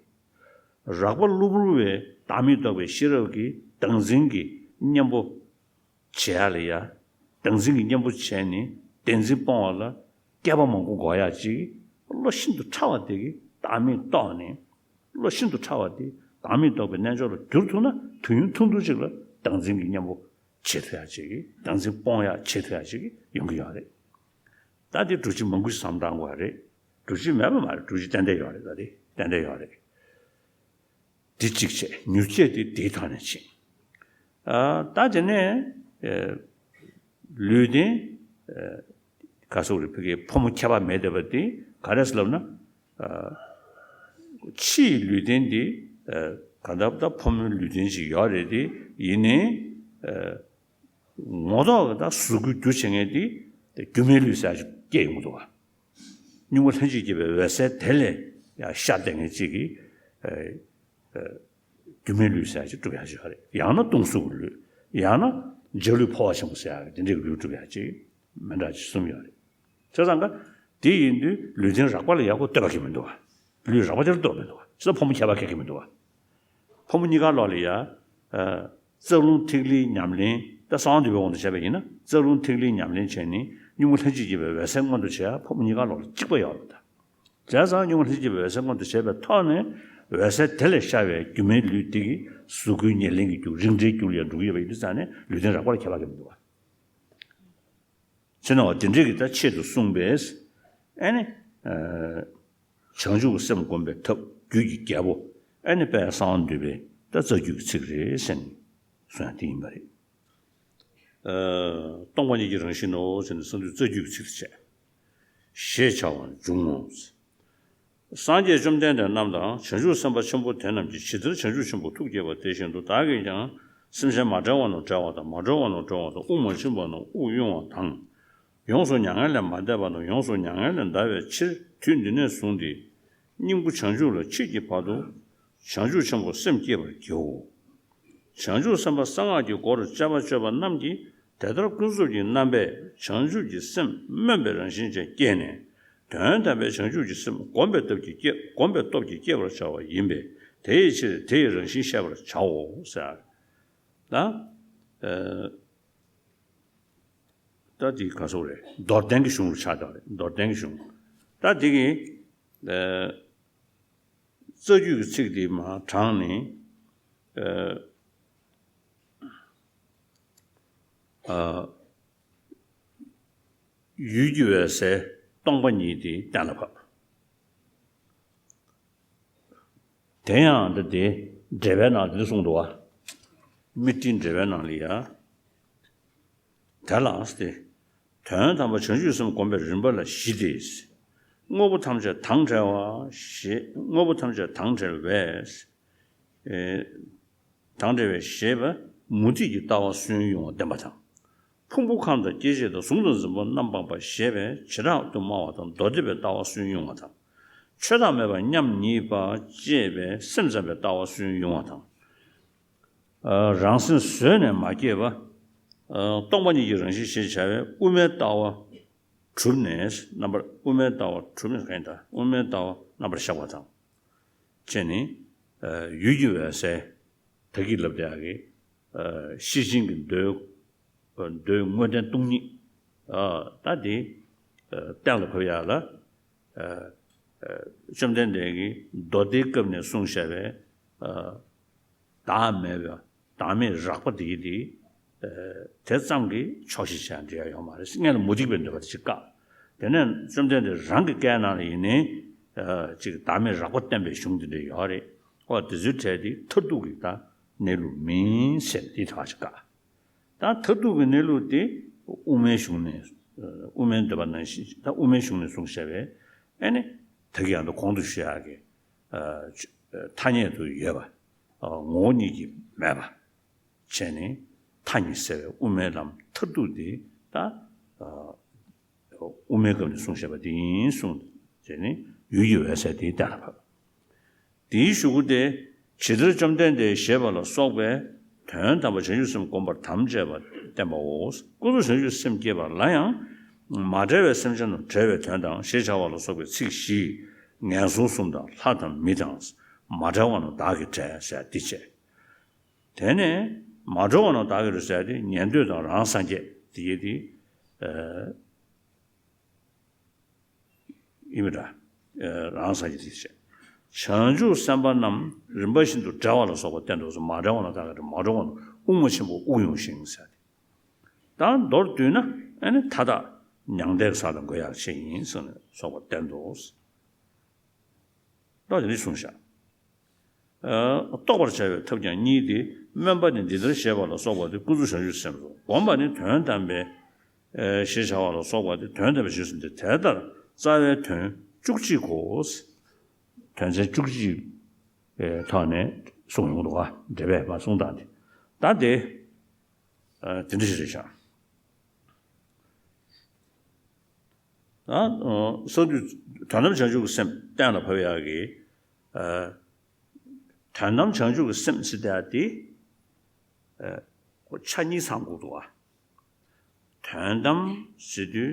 རགས་པ་གློ་བུར་བའི་བདག་མེད་རྟོགས་པའི་ཤེས་རབ་ཀྱིས་བདག་འཛིན་གྱི་གཉེན་པོ་བྱེད་ཡ་ལ་ཡ། བདག་འཛིན་གྱི་གཉེན་པོ་བྱས་ནས་བདེན་འཛིན་སྤོང་བ་ལ་བསྐལ་པ་མང་པོ་འགོར་ཡ་ཅིག་བློ་ཤིན་ཏུ་ཕྲ་བ་དེ་གིས་བདག་མེད་རྟོགས་ནས། བློ་ཤིན་ཏུ་ཕྲ་བ་དེ་བདག་མེད་རྟོགས་པའི་རྣལ་འབྱོར་ལ་བསྒྱུར་ཐུབ་ན་དུས་ཡུན་ཐུང་ཐུང་ཅིག་ལ་བདག་འཛིན་གྱི་གཉེན་པོ་བྱེད་ཐུབ་ཡ་ཅིག་བདག་འཛིན་སྤོང་ཡ་བྱེད་ཐུབ་ཡ་ཅིག་ཡོང་གི་ཡོད་རེད། ད་དེ་སྒྲུབ་བྱེད་མང་པོ་ཞིག་བསམ་བཏང་དགོས་རེད། སྒྲུབ་བྱེད་མེད་པ་མ་རེད། སྒྲུབ་བྱེད་ཏན་ཏན་ཡོད་རེད། ད་དེ་ཏན་ཏན་ཡོད་རེད། དེ་གཅིག་བྱས། མྱུར་སྐྱེས་དེ་དེའི་ཐོག་ནས་བྱེད། ཨ་ད་དེ་ནས་ཨེ་ལུས་རྟེན་ཨེ་ག་སོགས་རེད། ཕ་གིའི་ཕོ་མོ་ཁྱད་པར་མེད་བསྡད་པ་དེ་ག་རེ་ཟེར་ལབ་ན། ཨ་ཕྱི་ཡི་ལུས་རྟེན་དེ་ཨ་ གང་ལྟར་ད་ཕོ་མོའི་ལུས་རྟེན་ཅིག་ཡོད་རེད་དེ། ཡིན་ནའི་ངོ་ཐོག་གི་ད་གཟུགས་སྐུའི་རྒྱུ་བྱེད་མཁན་དེ་སྒྱུ་མའི་ལུས་ཟེར་ཡག་ཅིག་སྐྱེས་ཡོང་གི་འདུག་བ། སྙིང་པོ་ལྷན་ཅིག་སྐྱེས་པའི་འོད་གསལ་དེ་ལས་ཡང་ཤར་བསྡད་མཁན་གཅིག་གིས་ཨ་ཨ་སྒྱུ་མའི་ལུས་ཟེར་ཡག་ཅིག་སྒྲུབ་ཡག་ཅིག་ཡོད་རེད། ཡང་ན་སྟོང་གཟུགས་ཀྱི་ལུས། ཡང་ན་འཇའ་ལུས་འཕོ་བ་ཆེན་པོ་ཟེར་ཡག་དེ་འདྲའི་ལུས་སྒྲུབ་ཡག་ཅིག་མི་འདྲ་ཅིག་གསུམ་ཡོད་རེད། བྱས་ཙང་ཀ་དེ་ཡིན་དུས་ལུས་རྟེན་རགས་པ་ལ་ཡག་པོ་ལྟོས་པ་གང་ཡང་མི་འདུག་བ། ལུས་རགས་པ་དེ་ལ་ལྟོས་པ་མི་འདུག་བ། བྱས་ཙང་ཕོ་མོ་ཁྱད་པར་གང་ཡང་མི་འདུག་བ། ཕོ་མོ་གཉིས་ཀ་ལོགས་ལ་ཡ། ཨ། རྩ་རླུང་ཐིག་ལེའི་ཉམས་ལེན། ད་གསང་བ་འདུས་པའི་དབང་དུ་བྱས་པ་ཡིན་ན། རྩ་རླུང་ཐིག་ལེའི་ཉམས་ལེན་བྱས་ནས་གཉུག་མ་ལྷན་ཅིག་སྐྱེས་པའི་འོད་གསལ་མངོན་དུ་བྱེད་ཡ་ཕོ་མོ་གཉིས་ཀ་ལོགས་ལ་གཅིག་པ་ཡོད་རེད་ད། བྱས་ཙང་གཉུག་མ་ལྷན་ཅིག་སྐྱེས་པའི་འོད་གསལ་མངོན་དུ་བྱས་པའི་ཐོག་ནས་འོད་གསལ་དེ་ལས་ཤར་བའི་སྒྱུ་མའི་ལུས་དེ་གི་གཟུགས་སྐུའི་ཉེར་ལེན་གྱི་རྒྱུ། རིགས་འགྲེའི་རྒྱུ་ལ་ཡང་འགྲོ་གི་ཡོད་པ་ཡིན་དུས་ཙང་ནས་ལུས་རྟེན་རགས་པ་ལ་ཁྱད་པར་གང་ཡང་མི་འདུག་བ། ཕྱི་ནང་བ་དེ་འདྲས་ཀྱི་ད་ཆེད་དུ་གསུངས་པས། ཨ་ནི། ཨ། བྱང་ཆུབ་ཀྱི་སེམས་བསྒོམ་པའི་ཐབས་རྒྱུད་ཀྱི་རྒྱལ་པོ། ཨ་ནི་དཔལ་གསང་བ་འདུས་པའི་ད་རྩ་རྒྱུད་ཀྱི་ཚིག་རེད་ཟེར་ནས་གསུངས་ཡ་དེ་ཡིན་པ་རེད། ཨ། སྟོང་པ་ཉིད་ཀྱི་རང་བཞིན་ནོ་ཟེར་ནས་གསང་འདུས་རྩ་རྒྱུད་ཀྱི་ཚིག་དེ་བྱས། ཞེས་བྱ་བ་འབྱུང་ངོ་། སངས་རྒྱས་བཅོམ་ལྡན་འདས་རྣམས་དང་བྱང་ཆུབ་སེམས་དཔའ་ཆེན་པོ་དེ་རྣམས་ཀྱིས་ཇི་ལྟར་བྱང་ཆུབ་ཆེན་པོར་ཐུགས་བསྐྱེད་པ་དེ་བཞིན་དུ་བདག་གིས་ཀྱང་སེམས་ཅན་མ་བསྒྲལ་བ་རྣམས་བསྒྲལ་བ་དང་། མ་གྲོལ་བ་རྣམས་གྲོལ་བ་དང་། དབུགས་མ་ཕྱིན་པ་རྣམས་དབུགས་དབྱུང་བ་དང་། ཡོངས་སུ་མྱ་ངན་ལས་མ་འདས་པ་རྣམས་ཡོངས་སུ་མྱ་ངན་ལས་འདའ་བའི་ཕྱིར་དུས་འདི་ནས་བཟུང་སྟེ་སྙིང་པོ་བྱང་ཆུབ་ལ་མཆིས་ཀྱི་བར་དུ་བྱང་ཆུབ་ཆེན་པོར་སེམས་བསྐྱེད་པར་བགྱིའོ། བྱང་ཆུབ་སེམས་དཔའ་གསང་སྔགས་ཀྱི་སྒོར་དཔྱད་པ་སྤྱོད་པ་རྣམས་ཀྱིས་དེ་ལྟར་ཀུན་རྫོབ་ཀྱི་རྣམ་པས་བྱང་ཆུབ་ཀྱི་སེམས་སྨོན་པའི་རང་བཞིན་ཅན་བསྐྱེད་ནས། དོན་དམ་པའི་བྱང་ཆུབ་ཀྱི་སེམས་བསྒོམ་པའི་སྟོབས་ཀྱིས་བསྐྱེད། བསྒོམ་པའི་སྟོབས་ཀྱིས་བསྐྱེད་པར་བྱ་བ་ཡིན་པས། དེ་ཡི་ཕྱིར་དེ་ཡི་རང་བཞིན་བཤད་པར་བྱའོ་ཟེར། ད། ཨ། ད་འདི་ག་སོགས་རེད། མདོར་བསྟན་གྱི་གཞུང་རུ་ཆགས་བསྡད་རེད། མདོར་བསྟན་གྱི་གཞུང་། ད་འདི་གི། ཨ། རྩ་རྒྱུད་ཀྱི་ཚིག་འདི་མར་དྲངས་ནས། ཨ། ཨ། ཡུལ་གྱི་འོད་གསལ་སྟོང་པ་ཉིད་དེ་གཏན་ལ་ཕབ། དེ་ཡང་འདི་དེ་འགྲེལ་པའི་ནང་དེ་འདྲ་གསུངས་འདུག་བ། དམིགས་ཁྲིད་འགྲེལ་པའི་ནང་ལ་ཡ། དེ་ལ་སྟེ། དོན་དམ་པར་བྱང་ཆུབ་སེམས་བསྒོམ་པའི་རིམ་པ་ལ་བཞི་སྟེ། དངོས་པོ་ཐམས་ཅད་དང་བྲལ་བ་ཞེས། དངོས་པོ་ཐམས་ཅད་དང་བྲལ་བས། ཨེ། དང་བྲལ་བས་ཞེས་པས་མུ་སྟེགས་ཀྱི་ལྟ་བ་སུན་དབྱུང་བ་བསྟན་པ་དང་། ཕུང་པོ་ཁམས་དང་སྐྱེ་མཆེད་དང་གཟུགས་དང་འཛིན་པ་རྣམ་སྤངས་པ་ཞེས་པས་བྱེ་བྲག་ཏུ་སྨྲ་བ་དང་མདོ་སྡེ་པའི་ལྟ་བ་སུན་དབྱུང་བ་དང་། ཆོས་བདག་མེད་པ་མཉམ་ཉིད་པ་ཅེས་པས་སེམས་ཙམ་པའི་ལྟ་བ་སུན་དབྱུང་བ་དང་། ཨ། རང་སེམས་བཟོས་ནས་མ་སྐྱེས་པ། ཨ། སྟོང་པ་ཉིད་ཀྱི་རང་བཞིན་ཞེས་བྱ་བའི་དབུ་མའི་ལྟ་བ་གྲུབ་ནས་རྣམ་པར། དབུ་མའི་ལྟ་བ་གྲུབ་ནས་གང་ཡིན་ད། དབུ་མའི་ལྟ་བ་རྣམ་པར་གཞག་པ་དང་། བྱས་ནས། ཨ། ཡུལ་གྱི་འོད་གསལ། ད་གིན་ལབ་བསྡད་ཡག་གི། ཨ། ཤེར་ཕྱིན་གྱི་མདོའི། མདོའི་དངོས་བསྟན་སྟོང་ཉིད། ཨ། ད་དེ། ཨ། གཏན་ལ་ཕབ་ཡག་ལ། ཨ། ཨ། བཅོམ་ལྡན་འདས་ཀྱིས་མདོ་སྡེའི་སྐབས་ནས་གསུངས་བཞག་པའི། ཨ། བདག་མེད་པ། བདག་མེད་རགས་པ་དེ་དེ། ཨ། དེ་ཙམ་གྱིས་ཆོག་ཤེས་བྱས་འགྲིག་ཡ་ཡོད་མ་རེད། སྔོན་ལ་མུ་སྟེགས་པའི་འདོད་པ་དེ་ཅིག་བཀག། དེ་ནས་བཅོམ་ལྡན་འདས་རང་གི་བཀའི་ནང་ལ་ཡིན་ནའི། ཨ། ཅིག་བདག་མེད་རགས་པ་བསྟན་པའི་གཞུང་དེ་འདྲ་ཡོད་རེད། ཨོ། དེ་ཚོའི་གྲས་དེ་མཐར་ཐུག་གི་ད་གནས་ལུགས་མིན་ཟེར་དེ་ཐག་ཅིག་བཀག། ད་མཐར་ཐུག་གི་གནས་ལུགས་དེ་དབུ་མའི་གཞུང་ནས། དབུ་མའི་འདོད་པ་ནང་བཞིན། ད་དབུ་མའི་གཞུང་ནས་གསུངས་བཞག་པའི། ཨ་ནི་ད་གིན་ཡང་ད་གོང་དུ་ཞུ་ཡག་གི། ཨ། ཐ་སྙད་དུ་ཡོད་པ། ཨ། ངོ་བོ་ཉིད་ཀྱིས་མེད་པ་བྱས་ནས་མཐའ་གཉིས་གསལ་བའི་དབུ་མའི་ལམ་མཐར་ཐུག་དེ་ད། ཨ། དབུ་མའི་སྐབས་ནས་གསུངས་བཞག་པ་དེ་ཡིན་གསུངས་བྱས་ནས་ཡུལ་གྱི་འོད་གསལ་དེ་གཏན་ལ་ཕབ། དེའི་གཞུག་གུ་དེ། ཇི་ལྟར་བཅོམ་ལྡན་འདས་ཞེས་པ་ལ་སོགས་པས་དོན་དམ་པར་བྱང་ཆུབ་སེམས་བསྒོམ་པར་དམ་བཅས་པ་བསྟན་པའོ། ཀུན་རྫོབ་བྱང་ཆུབ་སེམས་བསྐྱེད་པ་ལ་ཡང་། མ་བསྒྲལ་བའི་སེམས་ཅན་རྣམས་བསྒྲལ་བའི་དོན་དང་ཞེས་བྱ་བ་ལ་སོགས་པའི་ཚིག་བཞིས་ངན་སོང་གསུམ་དང་ལྷ་དང་མི་དང་། མ་བསྒྲལ་བ་རྣམས་བདག་གིས་བསྒྲལ་ཟེར་འདི་བྱས། དེ་ནས་མ་གྲོལ་བ་རྣམས་བདག་གིས་གྲོལ་ཟེར་ཏེ་ཉན་ཐོས་དང་རང་སངས་རྒྱས་དེ་གྱད་དེ། ཨ། ཡིན་པ་འདྲ། ཨ། རང་སངས་རྒྱས་དེ་བྱས། བྱང་ཆུབ་སེམས་དཔའ་རྣམས་རིམ་པ་བཞིན་དུ་བསྒྲལ་བ་ལ་སོགས་པ་བསྟན་ཏོ། མ་བསྒྲལ་བ་རྣམས་བདག་གིས་གྲོལ། མ་གྲོལ་བ་རྣམས་དབུགས་མ་ཕྱིན་པ་དབུགས་དབྱུང་ཞིང་ཟེར་ཏེ། ད་མདོར་བསྡུས་ན་ཨ་ནི་མཐའ་དག་མྱང་འདས་ས་དང་འགོད་ཡག་ཆེད་ཡིན་ཟེར་ནས་སོགས་པ་བསྟན་ཏོ། ད་དེ་འདྲ་གསུངས་བཞག། ཨ། རྟོགས་པར་བྱ་བའི་ཐབས་ཀྱང་གཉིས་ཏེ། སྨོན་པ་ནི་འདི་ལྟར་ཞེས་པ་ལ་སོགས་པ་སྟེ་ཀུན་རྫོབ་བྱང་ཆུབ་སེམས་སོ། བསྒོམ་པ་ནི་དོན་དམ་པའི། ཨ། ཞེས་བྱ་བ་ལ་སོགས་པ་སྟེ་དོན་དམ་པའི་བྱང་ཆུབ་སེམས་ཏེ། དེ་ལྟར་རྩ་བའི་དོན་བཅུ་གཅིག་གོ། དོན་ཚན་བཅུ་གཅིག་པའི་ཐོག་ནས་ གསུངས་ཡོང་འདུག་ག་འགྲེལ་པས་མ་གསུངས་སྟངས་དེ། ད་དེ་ཨ་དེ་འདྲ་ཞིག་རེད་ཤག་ད་ཨ་གསང་འདུས་དོན་དམ་བྱང་ཆུབ་ཀྱི་སེམས་གཏན་ལ་ཕབ་ཡག་གི་ཨ་དོན་དམ་བྱང་ཆུབ་ཀྱི་སེམས་ཟེར་ཡག་དེ་ཨ་ཁོ་ཆ་གཉིས་ཚང་དགོས་འདུག་ག་དོན་དམ་ཟེར་དུས་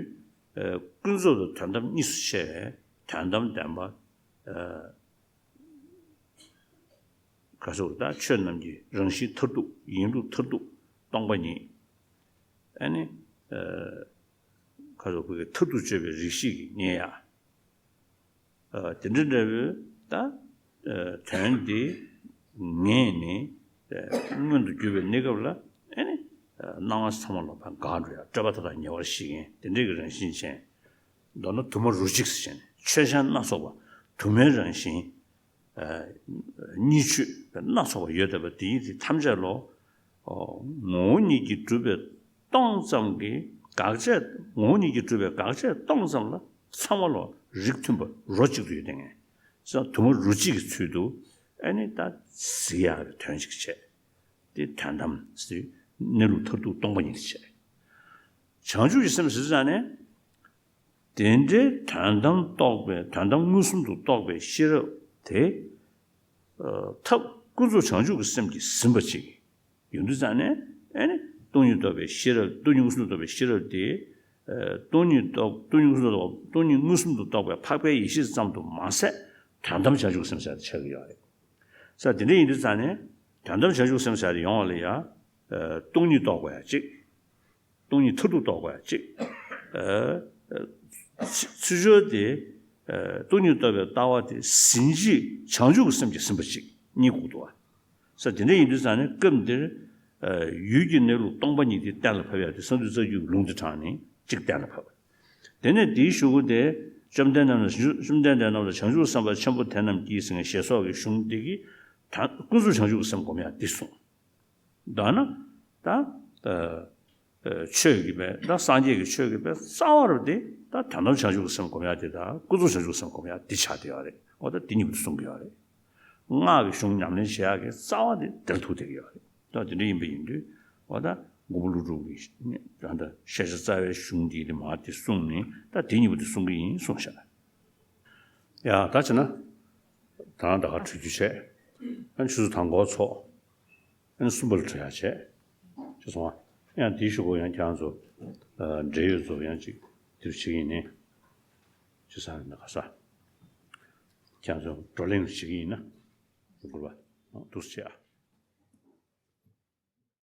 ཨ་ཀུན་རྫོབ་དང་དོན་དམ་གཉིས་སུ་ཕྱེ་བའི་དོན་དམ་བདེན་པ་ཨ་ག་ཟེར་ད་ཆོས་རྣམས་ཀྱི་རང་བཞིན་མཐར་ཐུག་ཡིན་ལུགས་མཐར་ཐུག་སྟོང་པ་ཉིད། ཨ་ནི་ཨ་ག་ཟེར་བོད་སྐད་མཐར་ཐུག་དཔྱོད་པའི་རིགས་ཤེས་ཀྱི་རྙེད་ཡ། ཨ་དེ་འདྲ་འདྲ་བོའི་ད་ཨ་དོན་དེ་ངེས་ནས་ཨ་མངོན་དུ་གྱུར་པའི་གནས་སྐབས་ལ་ཨ་ནི་ཨ་སྣང་བ་ཚང་མ་ལ་ཕར་འགག་འགྲོ་ཡ། སྤྲོས་པ་མཐའ་དག་ཉེ་བར་ཞི་མཁན་དེ་འདྲའི་གི་རང་བཞིན་ཅན། མདོར་ན་དུ་མ་རོ་གཅིག་ཟེར་བྱས་ནས་ཆོས་ཅན་སྣ་ཚོགས་པ་དུ་མའི་རང་བཞིན། ཨ་གཉིས་ཆོས་སྣ་ཚོགས་པ་ཡོད་བསྡད་པ་དེ་ཡིན་དེ་ཐམས་ཅད་ལོ། ཨོ་ངོ་བོ་ཉིད་ཀྱིས་གྲུབ་པའི་སྟོང་ཙམ་གྱི་དགག་བྱ། ངོ་བོ་ཉིད་ཀྱིས་གྲུབ་པའི་དགག་བྱ་སྟོང་ཙམ་ལ་ཚང་མ་ལོ་རིགས་མཐུན་པ་རོ་གཅིག་ཏུ་ཡོད་བསྡད་མཁན་ཙང་དུ་མ་རོ་གཅིག་གི་ཚུལ་དུ་ཨ་ནི་ད་གཟིགས་ཡག་གི་དོན་ཅིག་བྱས། དེ་དོན་དམ་ཟེར་གནས་ལུགས་མཐར་ཐུག་སྟོང་པ་ཉིད་བྱས། བྱང་ཆུབ་ཀྱི་སེམས་ཟེར་ཙང་ནས། དེ་འདྲའི་དོན་དམ་རྟོགས་པའི་དོན་དམ་མངོན་སུམ་དུ་རྟོགས་པའི་ཤེས་རབ་དེ། ཨ་ཐབས་ཀུན་རྫོབ་བྱང་ཆུབ་ཀྱི་སེམས་ཀྱིས་ཟིན་པ་ཅིག་ཡོང་དུས་ཙང་ནས་ཨ་ནི་སྟོང་ཉིད་རྟོགས་པའི་ཤེས་རབ། སྟོང་ཉིད་མངོན་སུམ་དུ་རྟོགས་པའི་ཤེས་རབ་དེ། ཨ་སྟོང་ཉིད་རྟོགས། སྟོང་ཉིད་མངོན་སུམ་དུ་རྟོགས། སྟོང་ཉིད་མངོན་སུམ་དུ་རྟོགས་པའི་འཕགས་པའི་ཡེ་ཤེས་ཙམ་དུ་མ་ཟད་དོན་དམ་བྱང་ཆུབ་སེམས་ཟེར་ཡ་དེ་ཆགས་ཀྱི་ཡོད་རེད། ས་དེ་འདྲ་ཡིན་དུས་ཙང་ནས་དོན་དམ་བྱང་ཆུབ་སེམས་ཟེར་ཡ་དེ་ཡོང་བ་ལ་ཡ། ཨ་སྟོང་ཉིད་རྟོགས་དགོས་ཡ་གཅིག་སྟོང་ཉིད་མཐར་ཐུག་རྟོགས་པ་གཅིག་ཨ་ཨ་ཚུལ་འཆོས་དེ། ཨ་སྟོང་ཉིད་རྟོགས་པའི་ལྟ་བ་དེ་ཟིན་བྱེད་བྱང་ཆུབ་ཀྱི་སེམས་ཀྱིས་ཟིན་པ་གཅིག་གཉིས་དགོས་འདུག་བ། ས་དེ་འདྲ་ཡིན་དུས་ཙང་ནས་སྐབས་འདིར། ཨ་ཡུལ་གྱི་གནས་ལུགས་སྟོང་པ་ཉིད་དེ་གཏན་ལ་ཕབ་ཡག་དེ་གསང་འདུས་རྩ་རྒྱུད་ཀྱི་ལུང་དེ་དྲངས་ནས་གཅིག་གཏན་ལ་ཕབ། དེ་ནས་དེའི་གཞུག་གུ་དེ་བཅོམ་ལྡན་རྣམས་ལ་བཅོམ་ལྡན་འདས་རྣམས་ལ་བྱང་ཆུབ་སེམས་དཔའ་ཆེན་པོ་དེ་རྣམས་ཀྱིས་ཟེར་མཁན་ཞེས་སོགས་ཀྱི་གཞུང་འདི་གིས་ད་ཀུན་རྫོབ་བྱང་ཆུབ་ཀྱི་སེམས་སྒོམ་ཡག་འདི་གསུངས། མདོར་ན་ད་ཨ་ཨ་ཆོས་ཀྱི་དཔེ་ད་སངས་རྒྱས་ཀྱི་ཆོས་ཀྱི་དཔེ་རྩ་བ་རུ་དེ་ད་དོན་དམ་བྱང་ཆུབ་ཀྱི་སེམས་སྒོམ་ཡག་དེ་དང་ཀུན་རྫོབ་བྱང་ཆུབ་ཀྱི་སེམས་སྒོམ་ཡག་འདི་ཆགས་བསྡད་ཡོད་རེད། འོ་ད་འདི་གཉིས་པོ་དེ་གསུང་གི་ཡོད་རེད། སྔགས་ཀྱི་གཞུང་ཉམས་ལེན་བྱེད་ཡག་གི་རྩ་བ་དེ་དེར་ཐུག་བསྡད་ཀྱི་ཡོད་རེད། ད་དེ་འདྲ་ཡིན་པ་ཡིན་དུས་འོ་ད་མགོན་པོ་ཀླུ་སྒྲུབ་ཀྱི་ད་ལྟ་ཤེས་བྱ་རྩ་བའི་གཞུང་འདི་དེ་མར་དེ་གསུངས་ནས་ད་དེ་གཉིས་པོ་དེ་གསུང་གི་ཡིན་གསུངས་ཤག་ཡ་ད་བྱས་ན། ད་ད་ག་གྲོས་བསྡུར་བྱས། ཨ་ནི་ཆུ་ཚོད་དང་པོ་ཚོགས། ཨ་ནི་གསུམ་པ་ལ་གྲོལ་ཡག་བྱས། ཅེས་གསུངས་པ། ཡང་དེའི་གཞུག་གུ་ཡང་ཁྱེད་རང་ཚོ། ཨ་འབྲེལ་ཡོད་ཚོ་ཡང་ཅིག་འདིར་བྱེད་ཀྱི་ཡིན་ནི། ཅི་ཟེར་ན་ག་ས། ཁྱེད་རང་ཚོ་བགྲོ་གླེང་བྱེད་ཀྱི་ཡིན་ན། དགོས་པ། འདུག་སེ་བྱེད་ཨ།